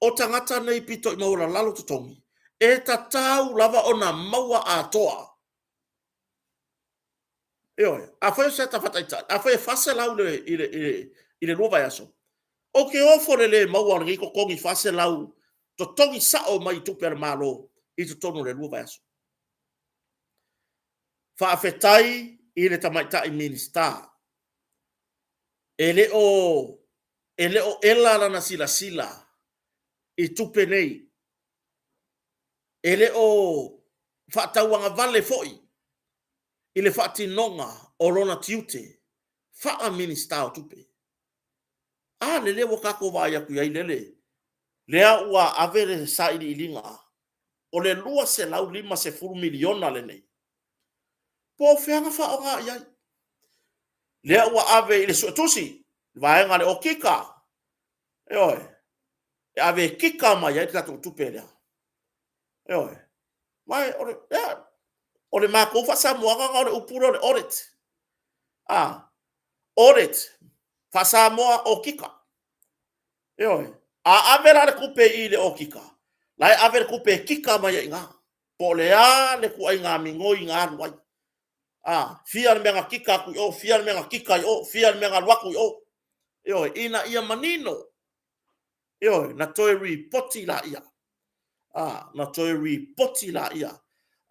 o tagata nei pito i maualalalo totogi, e tatau lava ona maua atoa. Ioe, afai o se ata faataitai, afai e $400 i le 2 vaiaso, ou te ofo i le le maua o lenei totogi $400, totogi sao mai i tupe a le Malo i totonu o le 2 vaiaso. Faafetai i le Tamaitai Minisita, e le o ela lana silasila i tupe nei, e le o faatauagavale foi i le faatinoga o lona tiute faa-Minisita o Tupe. A lele ua tatou vaai atu i ai lele, lea ua ave le sailiiliga, o le $250 miliona lenei, po o fea na faaaoga i ai. Lea ua ave i le suetusi, le vaega a le okika, ioe, e ave e kika mai ai le tatou tupe lea. Ioe. Ma o le matou faa-Samoaina lena o le upu lea o le audit. Audit, faa-Samoa, okika. Ioe. A ave la le tupe i le okika, la e ave le tupe e kika mai ai i ina, po o le a le ituaiga migoi na alu ai. A fia le mea na kika atu i o, fia le mea na kika i o, fia le mea na alu atu i o. Ioe, ina ia manino. Ioe, na toe ripoti laia. Na toe ripoti laia.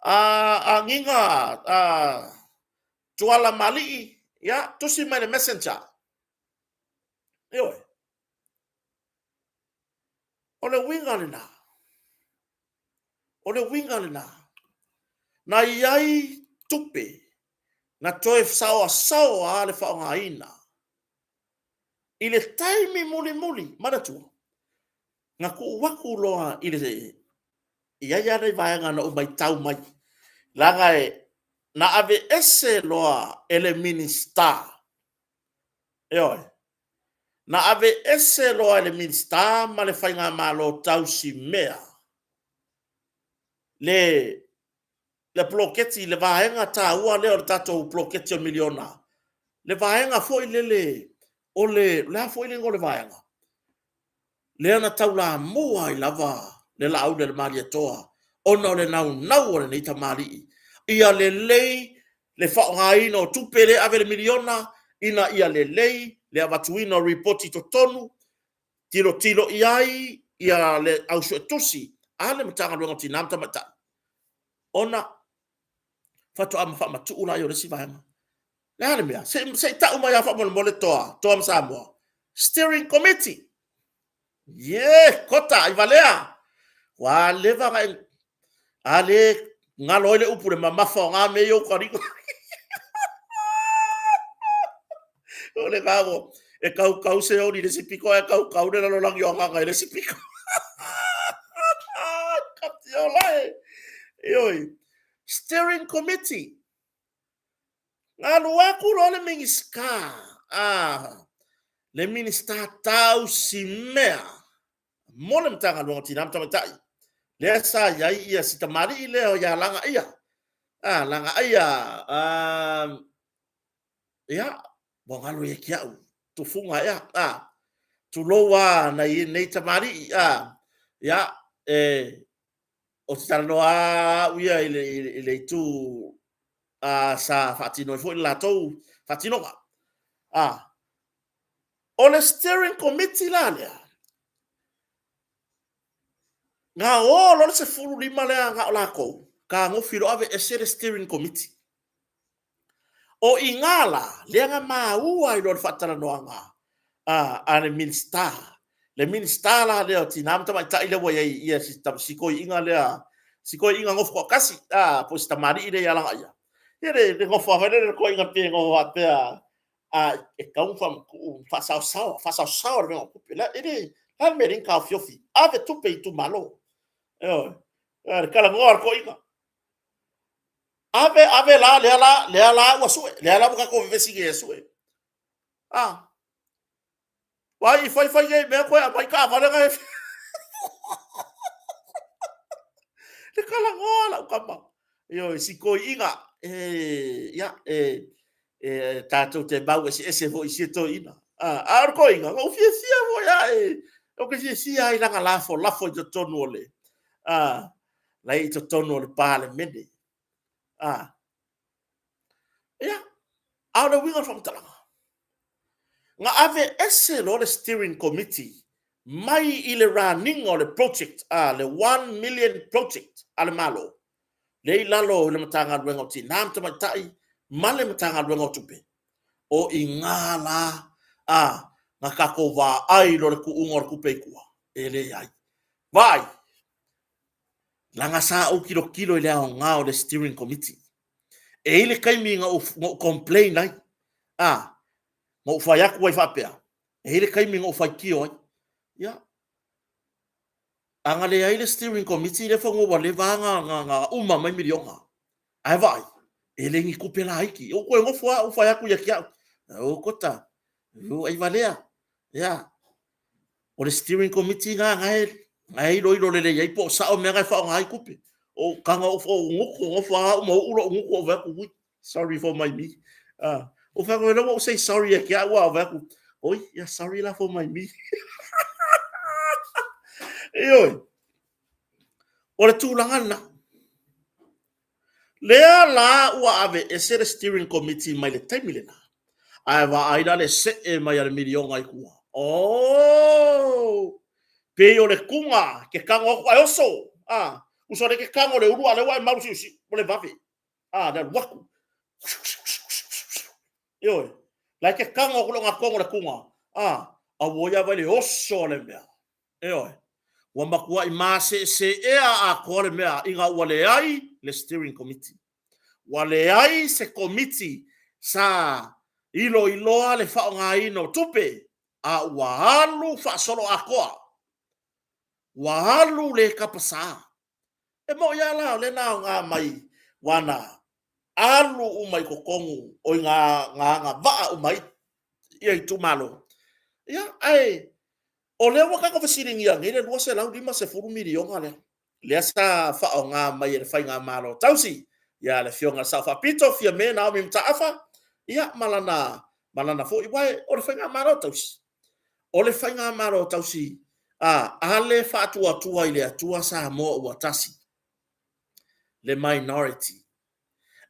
A giga Tuala ma Alii, ia, tusi mai i le messenger. Ioe. O le uiga lena. O le uiga lena. Na i ai tupe na toe saoasaoa lava le faaaogaina i le taimi mulimuli. Manatua, na tuu atu loa i le... E i ai lava nai vaega na ou matau mai, leaga na aveese loa e le Minisita, ioe, na aveese loa e le Minisita ma le Faigamalo tausimea le poloketi, le vaega taua lea o le tatou poloketi o le miliona, le vaega foi lele o le a foi le igoa o le vaega? Lea na taulamua ai lava le Laauli a le Malietoa ona o le naunau o lenei tamalii ia lelei le faaaogaina o tupe lea e ave i le miliona, ina ia lelei le avatuina o lipoti i totonu, tilotilo i ai le au suetusi a le Matagaluega o Tina ma Tamaitai, ona faatoa faamatuu lea o le isi vaega. O le a le mea? Se i tau mai lava faamolemole Toa ma Samoa. Steering Committee. Ie, kota, aivalea! Ua leva ona e... A lea e galo ai le upu i le mamafa o na mea i ou taliga. O le gao, e kaukau Seoli i le isi pito ae kaukau le lalolagi o agaga i le isi pito. Katiola e. Ioe. Steering Committee. Na alu atu loa le Minisita, a, le Minisita tausimea mo le Matagaluega o Tina ma Tamaitai, lea sa i ai ia si tamalii lea ia Lagaia, a, Lagaia, a, ia, ua galo ia te au, tufuga ea, a, tulou lava nai nei tamalii, a, ia, e, ou te talanoa lava au ia i le, i le itu a, sa faatino ai foi le latou faatinoga. A, o le steering committee la lea, na o loa le 15 lea na o latou, tagofi loa aveese le steering committee. O i ina la, lea na maua ai loa le faatalanoaga a, a le Minisita, le Minisita la lea o Tina ma Tamaitai lea ua i ai ia si, si toeaina lea, si toeaina nofo toatasi, a, po o si tamalii lea ia Lagaia. Ia le, le nofo lava lea le toeaina pei e nofo faapea, a, e tatau ona faamatuu, faasaosaoa, faasaosaoa le mea o tupe. Le, e le, le a le mea e le taofiofi, ave tupe i itumalo. Ioe, le talanoa a le toeaina. Ave, ave la, lea la, lea la ua sue, lea la ua tatou vevesi nei e sue. Ah. Vai, fai, fai nei mea koe aumai taavale na e Le talanoa lau tama. Ioe, si toeaina, e, ia, e, e, tatou te mau eseese foi i sia toeaina. Ah, a o le toeaina, na ou fiafia foi a e, ou te fiafia ai lana lafolafo i totonu o le, ah, la i totonu o le Palemene. Ah. Ia, a o le uiga o le faamatalaga, na ave ese loa le steering committee mai i le raniga o le project, a le 1 million project a le Malo, lea i lalo i le Matagaluega o Tina ma Tamaitai ma le Matagaluega o Tupe. O i ina la a na tatou vaai loa le tuuga o le tupe i tua, e leai. Vaai, Leaga sa ou tilotilo i le aoga o le steering committee. E i ai le taimi na ou, na ou complain ai, a, na ou fai atu ai faapea, e i ai le taimi na ou faitio ai. Ia, a na leai le steering committee, lea foi ua leva lava na, na uma mai miliona. Ae vaai, e le ni tupe laiti. Ou toe nofo lava ou fai atu ia te au, o kota, o ai valea, ia, O le steering committee na, na e, na e iloilo lelei ai po o sao mea na e faaaoga ai tupe. O taga o ou gutu, nofo lava au ma uu lou gutu ou vaai atu, ui, sorry for my me. Ah, ou fai atu, ua ou say sorry ia te au, a ou vaai atu, oi, yeah, sorry la for my me. Ioe, o le tulaga lena. Lea la ua aveese le steering committee mai le taimi lena, ae vaai la le see mai a le miliona i tua. Oh! Pei o le kuga, ke kago aku ae oso. Ah, uso le ke kago le ulu a le ua e malu siusiu, o le vave. Ah, le alu aku. Ioe, la ke kago aku le ngā le kuga. Ah, a ua ia vai le oso le mea. Ioe. Ua matuai maseeseea atoa le mea ina ua leai le steering committee. Ua leai se komiti sa iloiloa le faaaogaina o tupe a ua alu faasoloatoa. Ua alu le kapasā. E moʻi lava la o lea na aoga mai ua na alu uma i totonu o i ngā, ngā agavaa uma i ia itumalo. Ia, ae O lea ua tatou fesiligia nei le $250 miliona lea, lea sa faaaoga mai e le Faigamalo tausi ia le Afioga i le Sao Faapito, Fiame Naomi Mataafa, ia ma lana, ma lana foi, aua o le Faigamalo tausi, o le Faigamalo tausi a, a le Faatuatua i le Atua Samoa ua tasi, le minority.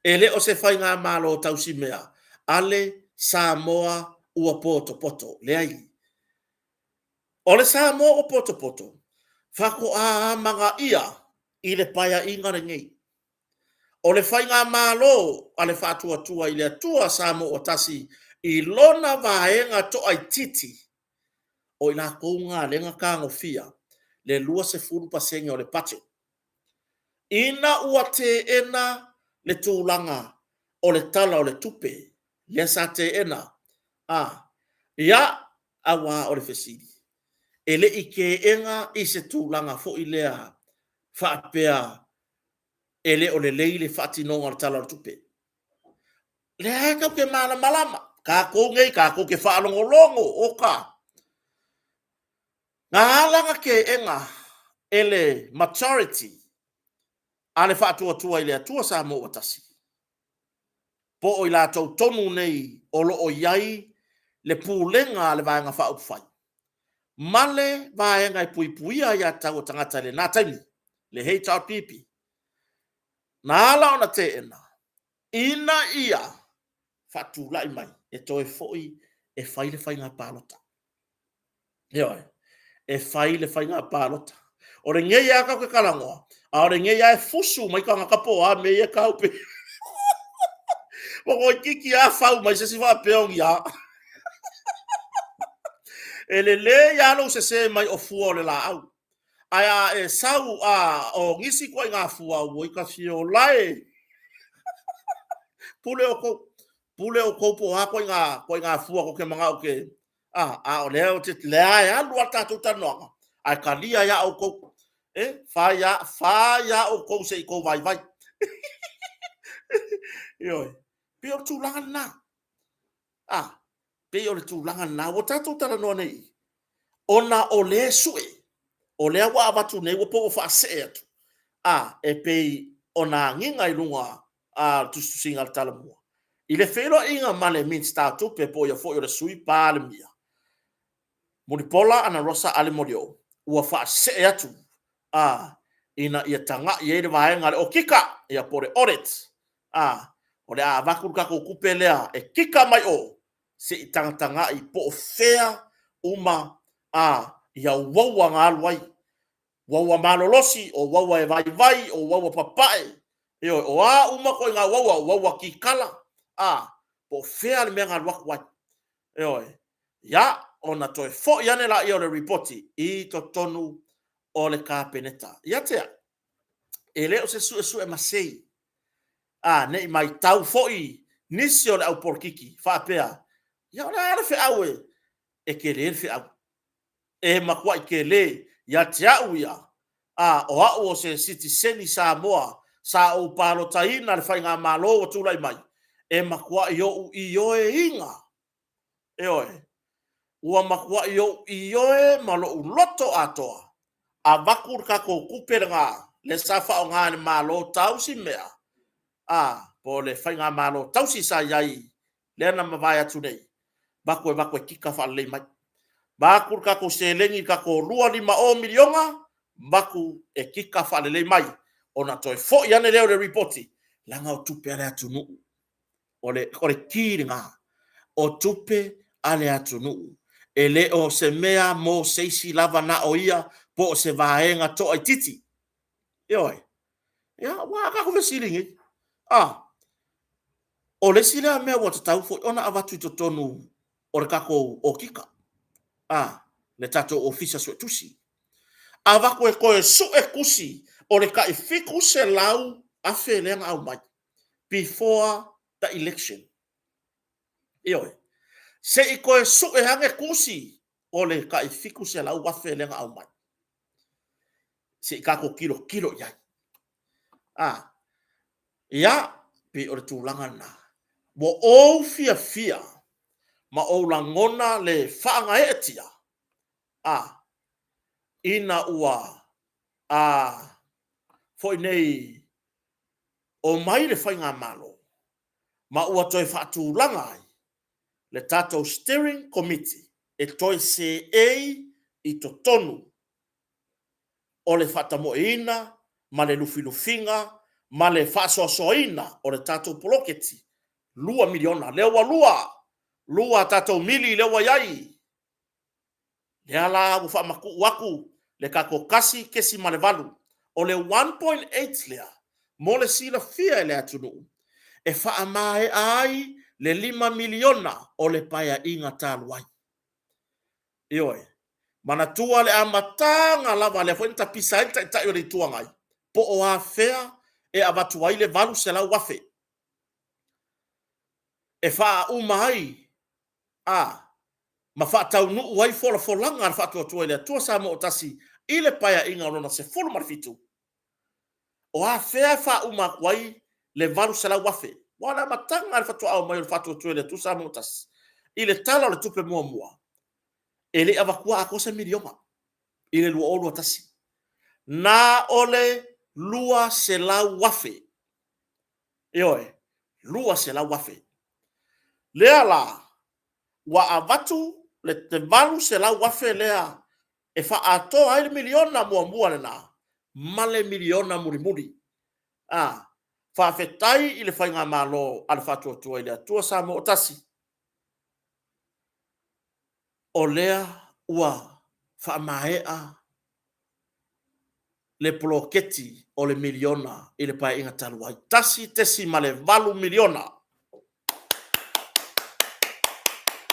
E le o se Faigamalo tausi mea a le Samoa ua potopoto, leai. O le Samoa ua potopoto, faatoa amanaia i le paeaiga lenei. O le Faigamalo a le Faatuatua i le Atua Samoa ua Tasi i lona vaega toaitiiti, o i latou na lea na tagofia le 20 pasene o le budget. Ina ua teena le tulaga o le Tala o le Tupe, lea sa teena. A, ia, auā o le fesili, e le i teena i se tulaga foi lea faapea e le o lelei le faatinoga o le Tala o le Tupe. Lea tatou te malamalama, tatou nei tatou te faalogologo, oka. Na ala ona teena e le majority a le Faatuatua i le Atua Samoa ua Tasi, po o i latou tonu nei o lo o i ai le pulega a le Vaega Faaupufai ma le Vaega e Puipuia Aia Tatau a Tagata i lena taimi, le HRPP, na ala ona teena, ina ia faatulai mai e toe foi e fai le faiga palota. Ioe, e fai le faiga palota. O lenei lava tatou te talanoa, a o lenei lava e fusu mai tagata po o a mea ia e tau pe... Ua toeitiiti lava fau mai se isi faapea o ni a. E lelei lava lou sese mai o fua o le laau, ae a e sau a o nisi ituaiga fua, auoi tafiola e! Pule outou, pule outou po o a ituaiga fua tou te manao e... a o lea lava e alu lava le tatou talanoaga, ae talia ai lava outou. E fai lava outou se i outou vaivai. Ioe. E pei o le tulaga lena. A, pei o le tulaga lena ua tatou talanoa nei i i, ona o lea e sue, o lea ua avatu nei ua pei ua faasee atu, a, e pei ona agiga i luga o le tusitusiga a le Talomua, i le feiloaiga ma le Minisita o Tupe po o ia foi o le Sui Palemia, Mulipola Anarosa Ale Molioo, ua faasee atu a, ina ia tagai i ai le vaega a le Okika, ia po o le Audit, a, o le a avatu le tatou tupe lea e kika mai o, se i tagatagai po o fea uma a, ia uaua na alu ai, uaua malolosi, o uaua e vaivai, o uaua papae, ioe, o a uma ituaiga uaua, o uaua kikala, a, po o fea le mea na alu atu ai. Ioe. Ia, ona toe foi ane lea o le lipoti i totonu o le Kapeneta. Ia te au, e le o se suesue masei, a, ne i matau foi nisi o le au polokiki faapea, ia o le a le feau e, e tele le feau. E matuai tele ia te au ia, a, o au o se sitiseni Samoa sa ou palotaina le faigamalo ua tulai mai, e matuai ou ioeina, ioe, ua matuai ou ioe ma lou loto atoa, avatu le tatou tupe lena lea sa faaaoga e le Malo tausi mea, a, po o le faigamalo tausi sa i ai lea na mavae atu nei, avatu e avatu e kika faalelei mai. Avatu le tatou seleni, le tatou $250 miliona, avatu e kika faalelei mai, ona toe foi ane lea o le lipoti, leaga o tupe a le atunuu. O le ki lena, o tupe a le atunuu. E le o se mea mo se isi lava na o ia, po o se vaega toaitiiti. Ioe. Ia, aua a tatou fesili nei, a, o le isi lea mea ua tatau foi ona avatu i totonu o le tatou okika, a, le tatou Ofisa Suetusi, avatu e toe sue tusi o le tai $700,000 lea na aumai before the election. Ioe. Se i toe sue ane tusi o le tai $700,000 lea na aumai. Se i tatou tilotilo i ai. A, ia, pei o le tulaga lena. Ua ou fiafia ma ou lagona le faagaeetia, a, ina ua, a, foi nei, omai le Faigamalo ma ua toe faatulaga ai le tatou Steering Committee e toe seei i totonu o le faatamoeina ma le lufilufiga ma le faasoasoaina o le tatou poloketi $2 miliona. Lea ua lua, lua a tatou mili lea ua i ai. Lea la ua faamatuu atu le tatou 1.8. O le 1.8 lea, mo le silafia e le atunuu, e faamaea ai le $5 miliona o le Paeaiga talu ai. Ioe. Manatua le amataga lava, lea foi na tapisa ai le Taitai o le Itu Agai, po o afea e avatu ai le $800,000 e faauma ai A, ma faataunuu ai folafolaga a le Faatuatua i le Atua Samoa o Tasi i le Paeaiga lona 17, o afea e faauma atu ai le 800,000? Aua o le amataga lava i le faatoa omai o le Faatuatua i le Atua Samoa ua Tasi i le Tala o le Tupe muamua, e le i avatua atoa se miliona i le 2021. Na o le 200,000. Ioe, 200,000. Lea la ua avatu le 800,000 lea e faaatoa ai le miliona muamua lena ma le miliona mulimuli. A, faafetai i le Faigamalo a le Faatuatua i le Atua Samoa ua Tasi, o lea ua faamaea le poloketi o le miliona i le Paeaiga talu ai, $1.8 miliona.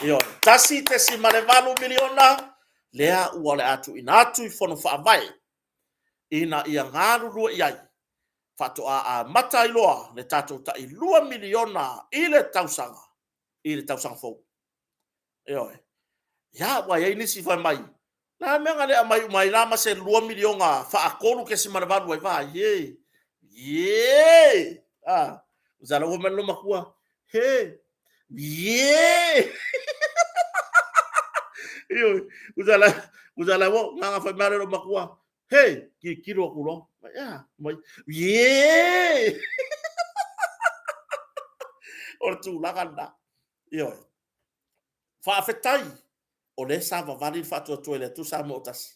Ioe, $1.8 miliona lea ua o le a tuuina atu i Fono Faavae ina ia galulue i ai, faatoa amata ai loa le tatou tai $2 miliona i le tausaga, i le tausaga fou. Ioe. Ia, aua e i ai nisi fai mai, o le a le mea na le aumai uma ai la ma se $2 miliona faa-3.8 ai? Vaai e! Ye! A, tusa la ua fai mai le loomatua, he, ye! Ioe, tusa la na ona fai mai lava o le loomatua, he, tilotilo atu loa, e a? Fai mai, ye! O le tulaga lena, ioe. Faafetai o lea sa vavali le Faatuatua i le Atua Samoa ua Tasi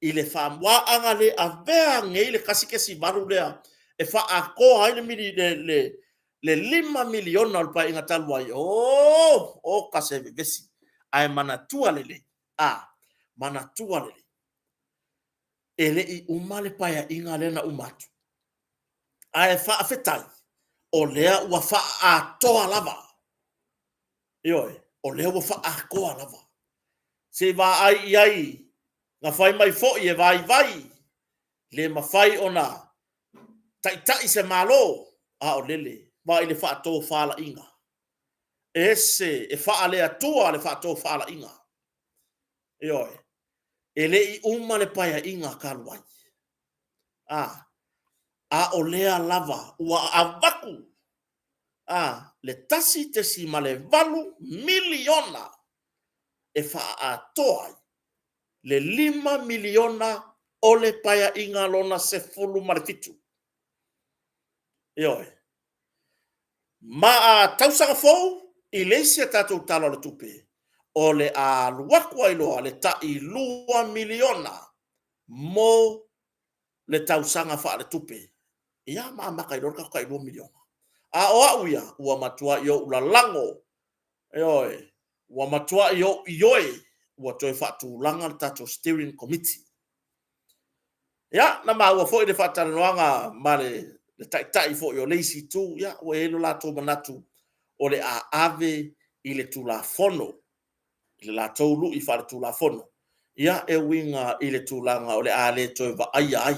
i le faamoa. Aua a na le avea nei le 1.8 lea e faaatoa ai le $5 miliona o le Paeaiga talu ai, o, oka se vevesi. Ae manatua lelei, a, manatua lelei, e le i uma le Paeaiga lea na uma atu. Ae faafetai o lea ua faaatoa lava. Ioe, o lea ua faaatoa lava. Se i vaai i ai, na fai mai foi e vaivai, le mafai ona taitai se Malo, a o lele, vaai i le faatofalaiga, ese, e faale-Atua le faatofalaiga. Ioe, e le i uma le Paeaiga talu ai, a, a o lea lava ua avatu a, le $1.8 miliona e faaatoa ai le $5 miliona o le Paeaiga Lona XVII. Ioe. Ma a tausaga fou i le isi a tatou Tala o le Tupe, o le a alu atu ai loa le tai $2 miliona mo le tausaga faaletupe, ia ma amata ai loa le tatou tai $2 miliona. A o au ia, ua matuai ou lalago, ioe, ua matuai ou ioe ua toe faatulaga le tatou steering committee. Ia, na maua foi le faatalanoaga ma le taitai foi o le isi itu, ia, ua i ai lo latou manatu o le a ave i le Tulafono i le latou lui faaletulafono, ia, e uiga i le tulaga o le a le toe vaaia ai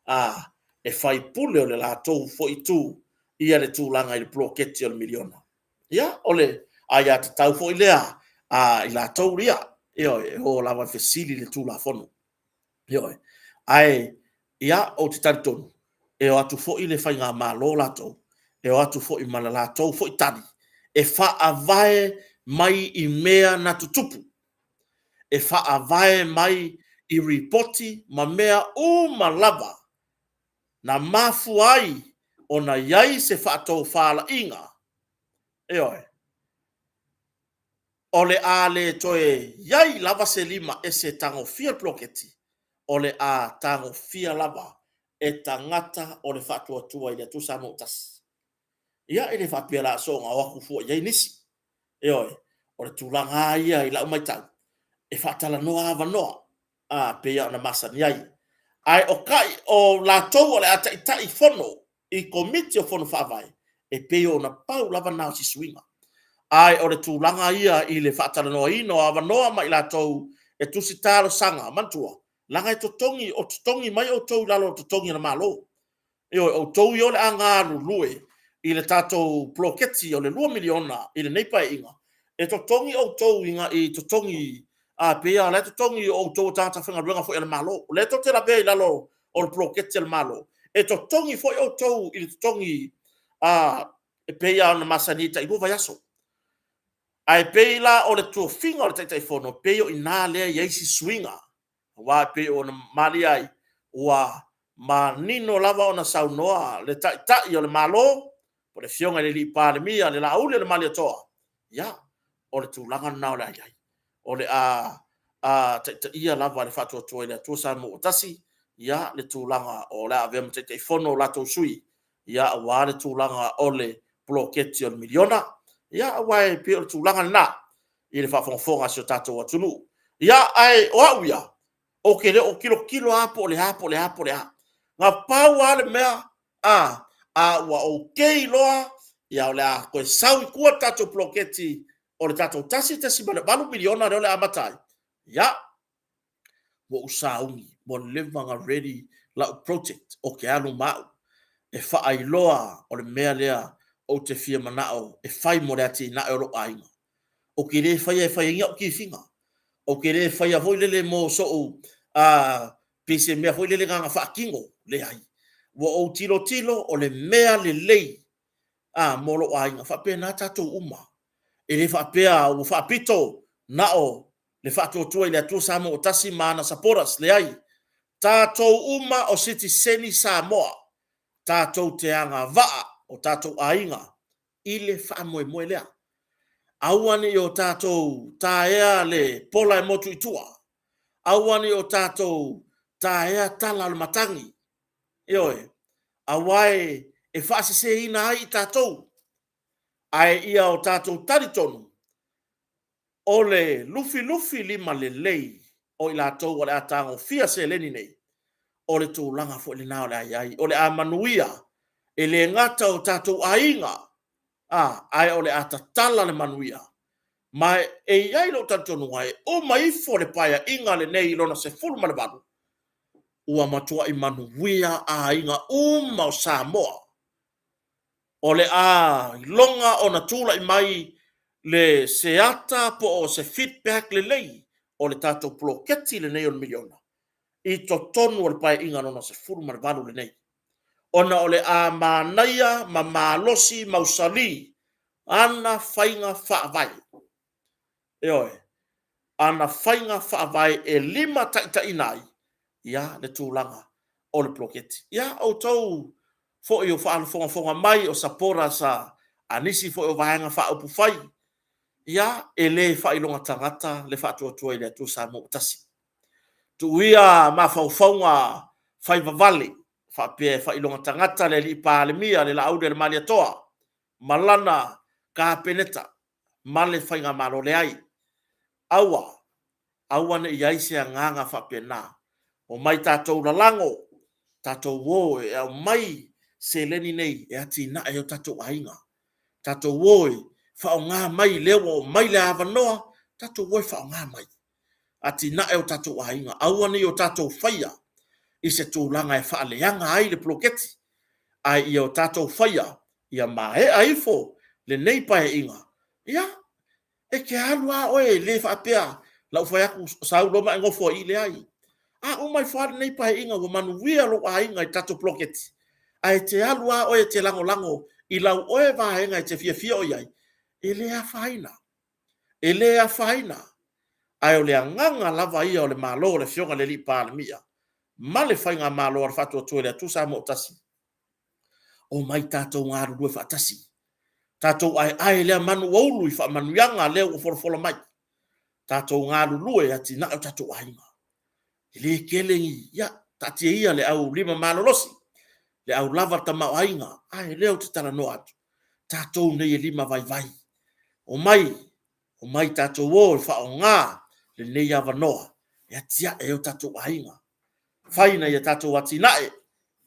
a e faipule o le latou foi itu ia le tulaga i le poloketi o le miliona. Ia, o le aiatatau foi lea a i latou ia, ioe, e o lava e fesili i le Tulafono. Ioe. Ae, ia, ou te talitonu, e o atu foi le faigamalo latou, e o atu foi ma le latou foi tali e faavae mai i mea na tutupu, e faavae mai i lipoti ma mea uma lava na mafua ai ona i ai se faatofalaiga, ioe, o le a le toe i ai lava se lima ese e tagofia le poloketi, o le a tagofia lava e tagata o le Faatuatua i le Atua Samoa ua Tasi. Ia, e le faapea o le a soona o atu fua i ai nisi. Ioe, o le tulaga lava ia i lau matau, e faatalanoa avanoa, a, pei lava ona masani ai. Ae o kai, o latou o le a taitaifono i Komiti o Fono Faavae, e pei ona pau lava na o si suiga. Ae o le tulaga ia i le faatalanoaina o avanoa ma i latou e tusi talosaga, manatua, leaga e totogi, o totogi mai outou i lalo o totogi a le Malo. Ioe, o outou ia o le a galulue i le tatou poloketi o le $2 miliona i lenei Paeaiga. E totogi outou i, i totogi, a pei lava o la e totogi o outou o tagata faigaluega foi a le Malo. O lea tou te lavea i lalo o le poloketi a le Malo, e totogi foi outou i le totogi a, e pei lava ona masani ai tailua vaiaso. Ae pei la o le tofiga o le Taitaifono, e pei o i ina lea e i ai si suiga, aua e pei ona malie ai, ua manino lava ona saunoa le Taitai o le Malo, o le Afioga i le Palemia, le Laauli o le Malietoa, ia, o le tulaga lena o le a i ai. O le a taitaia lava e le Faatuatua i le Atua Samoa ua Tasi ia le tulaga o le a avea ma Taitaifono o latou sui, ia aua le tulaga o le poloketi o le miliona. Ia aua e pei o le tulaga lena i le faafogafoga a si o tatou atunuu. Ia, ae o au ia, ou te le o tilotilo lava po o le a, po o le a, po o le a. Na pau lava le mea, a ua okay loa, ia o le a toe sau i tua le tatou poloketi o le tatou $1.8 miliona lea o le a amata ai, ia, ua ou sauni, ua leva ona ready lau project ou te alu ma au e faailoa o le mea lea ou te fia manao e fai mo le atinae o lou aiga. Ou te le faia e fai ai ni au tifiga, ou te le faia foi lele mo sou, pei se mea foi lele na ona faatino, leai. Ua ou tilotilo o le mea lelei mo lou aiga, e faapena tatou uma. E le faapea ua faapito na o le Faatuatua i le Atua Samoa ua Tasi ma ana supporters, leai. Tatou uma o sitiseni Samoa, tatou te agavaa o tatou aiga i le faamoemoe lea. Aua ne i o tatou taea le pola e motu i tua, aua ne i o tatou taea tala a le matagi, ioe, aua e faaseseina ai i tatou, ae ia o tatou talitonu, o le lufilufi limalelei o i latou o le a tagofia seleni nei, o le tulaga foi lena o le a i ai, o le a manuia, e le gata o tatou aiga, ae o le a tatala le manuia. Ma e i ai lou talitonuga, e uma ifo le Paeaiga lenei i lona 18, ua matuai manuia aiga uma o Samoa. O le a iloga ona tulai mai le se ata po o se feedback lelei o le tatou poloketi lenei o le miliona i totonu o le Paeaiga Lona XVIII lenei, ona o le a manaia ma malosi mausali ana faiga faavae. Ioe, ana faiga faavae e limataitaiina ai ia le tulaga o le poloketi. Ia, outou foi o faafogafoga mai o supporters a nisi foi o Vaega Faaupufai, ia, e le faailoga tagata le Faatuatua i le Atua Samoa ua Tasi. Tuu ia mafaufauga faivavale faapea e faailoga tagata le alii Palemia le Laauli a le Malietoa ma lana Kapeneta ma le Faigamalo. Leai, aua, aua ne i i ai se agaga faapena. Omai tatou lalago, tatou o e aumai seleni nei e atinae ai o tatou aiga. Tatou o e faaaoga mai lea ua aumai le avanoa, tatou o e faaaoga mai, atinae o tatou aiga. Aua ne i o tatou faia i se tulaga e faaleaga ai le poloketi, ae ia o tatou faia ia maea ifo lenei Paeaiga, ia, e te alu lava oe e le faapea o le a ou fai atu sau loa ma e nofo ai i i. Leai. A uma ifo lava lenei Paeaiga ua manuia lou aiga i le tatou poloketi, ae e te alu lava oe e te lagolago i lau oe vaega e te fiafia oe i ai, e le afaina, e le afaina. Ae o le agaga lava ia o le Malo o le Afioga i le Palemia ma le Faigamalo a le Faatuatua i le Atua Samoa ua Tasi, omai tatou galulue faatasi, tatou aeae lea manu ua ulu i faamanuiaga lea ua folafola mai, tatou galulue e atinae o tatou aiga. E le tele ni, ia taatia ia le au lima malolosi, le au lava tamaoaiga, a lea ou te talanoa atu, tatou nei e lima vaivai. Omai, omai tatou o e faaaoga lenei avanoa e atiae ai o tatou aiga, fai nai a tatou atinae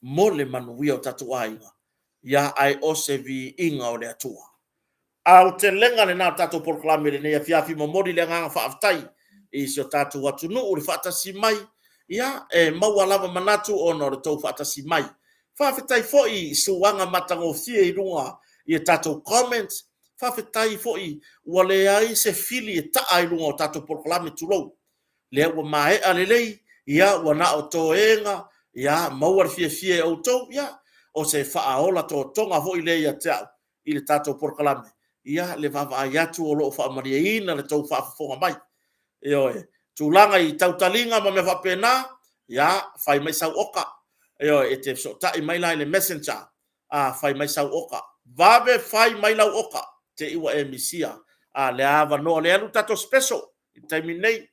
mo le manuia o tatou aiga, ae o se viiga o le Atua. Aotelega lena o le tatou polokalame i lenei afiafi, momoli le agaga faafetai i si o tatou atunuu le faatasi mai. Ia, e maua lava manatu ona o le tou faatasi mai. Faafetai foi i suaga matagofie i luga i a tatou comments. Faafetai foi ua leai se fili e taa i luga o tatou polokalame, tulou. Lea ua maea lelei, ia ua na o toega, ia maua le fiafia e outou, ia o se faaola totoga foi lea ia te au i le tatou polokalame, ia le vaavaai atu o lo o faamalieina le tou faafofoga mai. Ioe, tulaga i tautaliga ma mea faapena, ia fai mai sau oka. Ioe, e te fesootai mai la i le messenger, a, fai mai sau oka, vave fai mai lau oka, te i ua e misia lea avanoa, lea e alu le tatou special i le taimi lenei.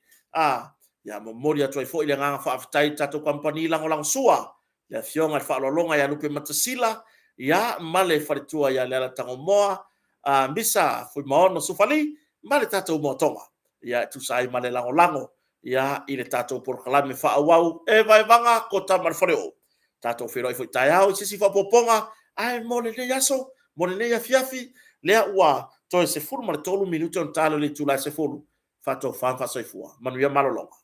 Ia momoli atu ai foi le agaga faafetai i le tatou kamupani lagolagosua, le afioga i le Faaaloaloga ia Lupematasila ma le faletua ia Leala Tagomoa Misa Fuimaono Sufali ma le tatou moatoga e tusa ai ma le lagolago i le tatou polokalame faaauau e vaevaga kota ma le faleoo. Tatou feiloai foi taeao i se isi faaopoopoga, ae mo lenei aso, mo lenei afiafi, lea ua toe 13 minute ona ta lea o le itula e 10:00, faatofa ma faasoifua. Manuia malologa.